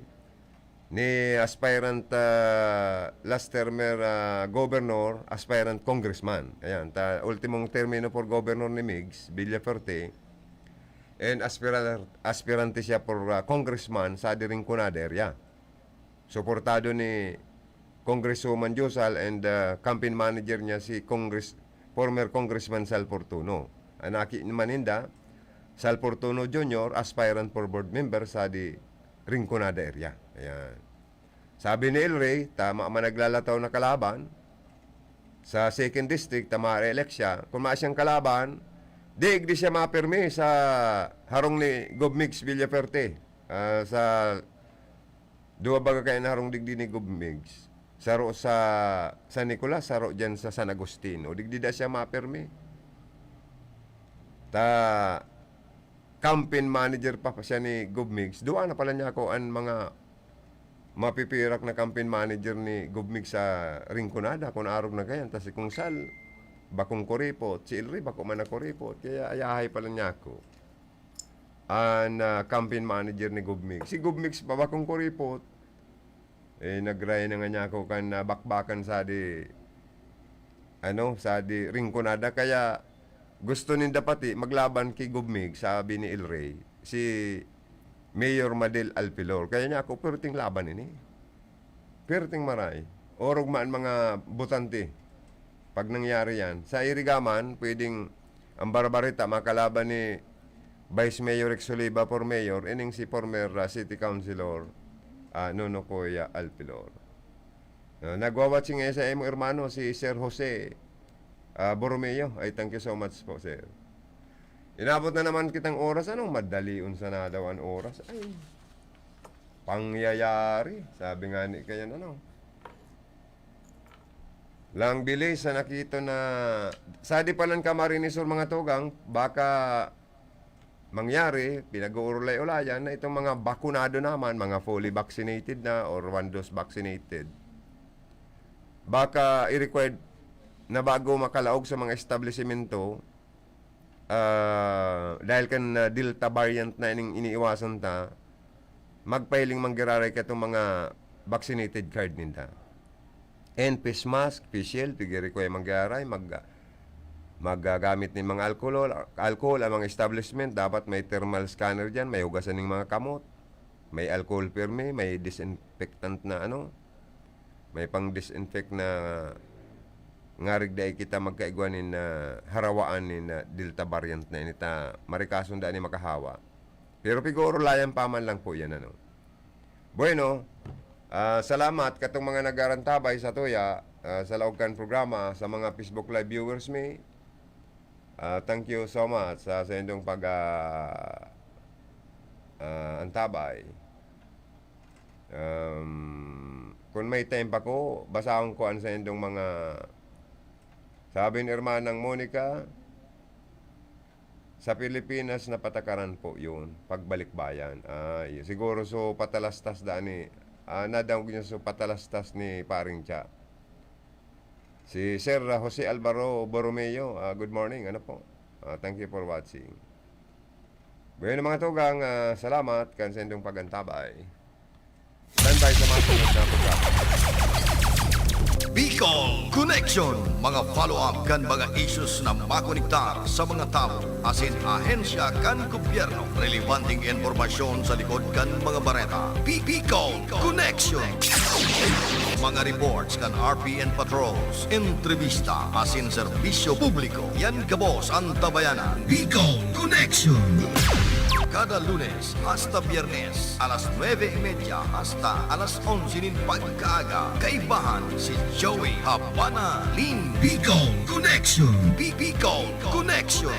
ni aspirant, ah, last termer, ah, governor, aspirant congressman. Ayan, ta, ultimong termino for governor ni Migs Villafuerte. And aspira-, aspirante siya for, ah, congressman sa diring Conad area. Suportado ni Congresswoman Josal and, ah, campaign manager niya si Congress-, former Congressman Sal Fortuno. Ang naki naman ninda, Sal Fortuno Junior, aspirant for board member sa di Rinconada area. Ayan. Sabi ni El Rey, tama man naglalataw na kalaban sa second district, ta ma-re-elect siya. Kung mayo siyang kalaban, di, di siya mapirmi sa harong ni Gov Migs Villafuerte. Ah, sa duwa baga kaya na harong digdi ni Gov Migs. Saro sa San Nicolas, saro dyan sa San Agustin. O digdi da siya mapirmi. Ta, campaign manager pa, pa siya ni Gov Migs. Duwa na pala niya ako an mga mapipirak na campaign manager ni Gov Migs sa Rinconada, kung arog na gayan. Ta si Kung Sal, bakong kuripot. Si El Rey, bako man na kuripot. Kaya ayahay pala niya ako. An, ah, campaign manager ni Gov Migs. Si Gov Migs pa, bakong kuripot. Eh, nag-raya na nga niya ako kan, ah, bakbakan sa di, ano, sa di Rinconada. Kaya gusto ninda pati maglaban ki Gov Migs, sabi ni El Rey, si Mayor Madel Alpilor. Kaya niya ako, perting laban ini. Perting maray. Orog man mga botante. Pag nangyari yan, sa Irigaman, pwedeng ang Barbarita makalaban ni Vice Mayor Rex Oliva for mayor, ining si former, ah, city councilor, ah, Nono Kuya Alpilor. Ah, nagwa-watching ngayon sa imo hermano, si Sir Jose, ah, Borromeo. Ay, thank you so much po, sir. Inabot na naman kitang oras. Anong madali unsa na daw an oras? Ay, pangyayari. Sabi nga ni kayan, ano? Lang bilis sa nakita na sa di pa lang Camarines Sur, mga tugang, baka mangyari, pinag-uurulay-ulayan na itong mga bakunado naman, mga fully vaccinated na or one dose vaccinated. Baka i-required na bago makalaog sa mga establisimento, ah, dahil kan, ah, Delta variant na ining iniiwasan ta, magpahiling manggiraray ka itong mga vaccinated card ninda. And face mask, face shield, pigiri ko yung manggiraray, mag-, maggamit ng mga alcohol, alcohol ang mga establishment, dapat may thermal scanner dyan, may hugasan ng mga kamot, may alcohol pirmi, may disinfectant na ano, may pang-disinfect na ngarig dai kita magkaigwa nin, ah, harawaan nin, ah, Delta variant na ini ta marikason dai ni makahawa. Pero pigurulayan pa man lang po yan, ano. Bueno, ah, salamat katong mga nagarantabay sa tuya, ah, sa laog kan programa, sa mga Facebook Live viewers mi. Ah, thank you so much sa, sa indong pag, ah, ah, antabay. Um, kung may time pa ko, basahon ko an sa indong mga, sabi ni Hermanang Monica, sa Pilipinas, napatakaran po yun, pagbalikbayan. Ah, y-, siguro so patalastas daan ni, ah, nadangog niya so patalastas ni Paring Cha. Si Sir Jose Alvaro Borromeo, ah, good morning. Ano po? Ah, thank you for watching. Bueno, mga tugang, ah, salamat kan sa indong pag-antabay. Standby sa mga sunod na programa. Bicol Connection, mga follow-up kan mga issues na makonektar sa mga tawo asin ahensya kan gobyerno. Relebanteng impormasyon sa likod kan mga bareta. Bi-, Bicol Connection. Mga reports kan R P N patrols, entrevista asin serbisyo publiko. Yan gabos an tabayanan. Bicol Connection. Kada Lunes hasta Biyernes, alas nuebe y media hasta alas onse nin pagkaaga, kaibahan si Joey Habana Lin. Bicol Connection. Bi-, Bicol Connection.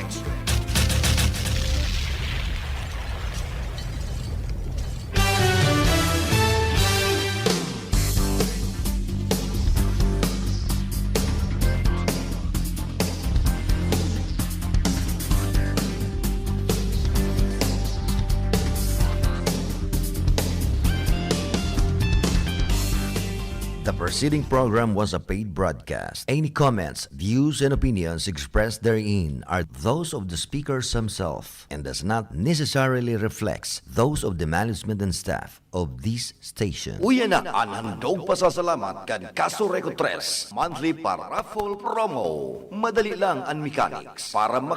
The preceding program was a paid broadcast. Any comments, views, and opinions expressed therein are those of the speakers himself and does not necessarily reflect those of the management and staff of this station. Uya na an handog pasasalamat kan Casureco Tres monthly para raffle promo. Madali lang an mechanics para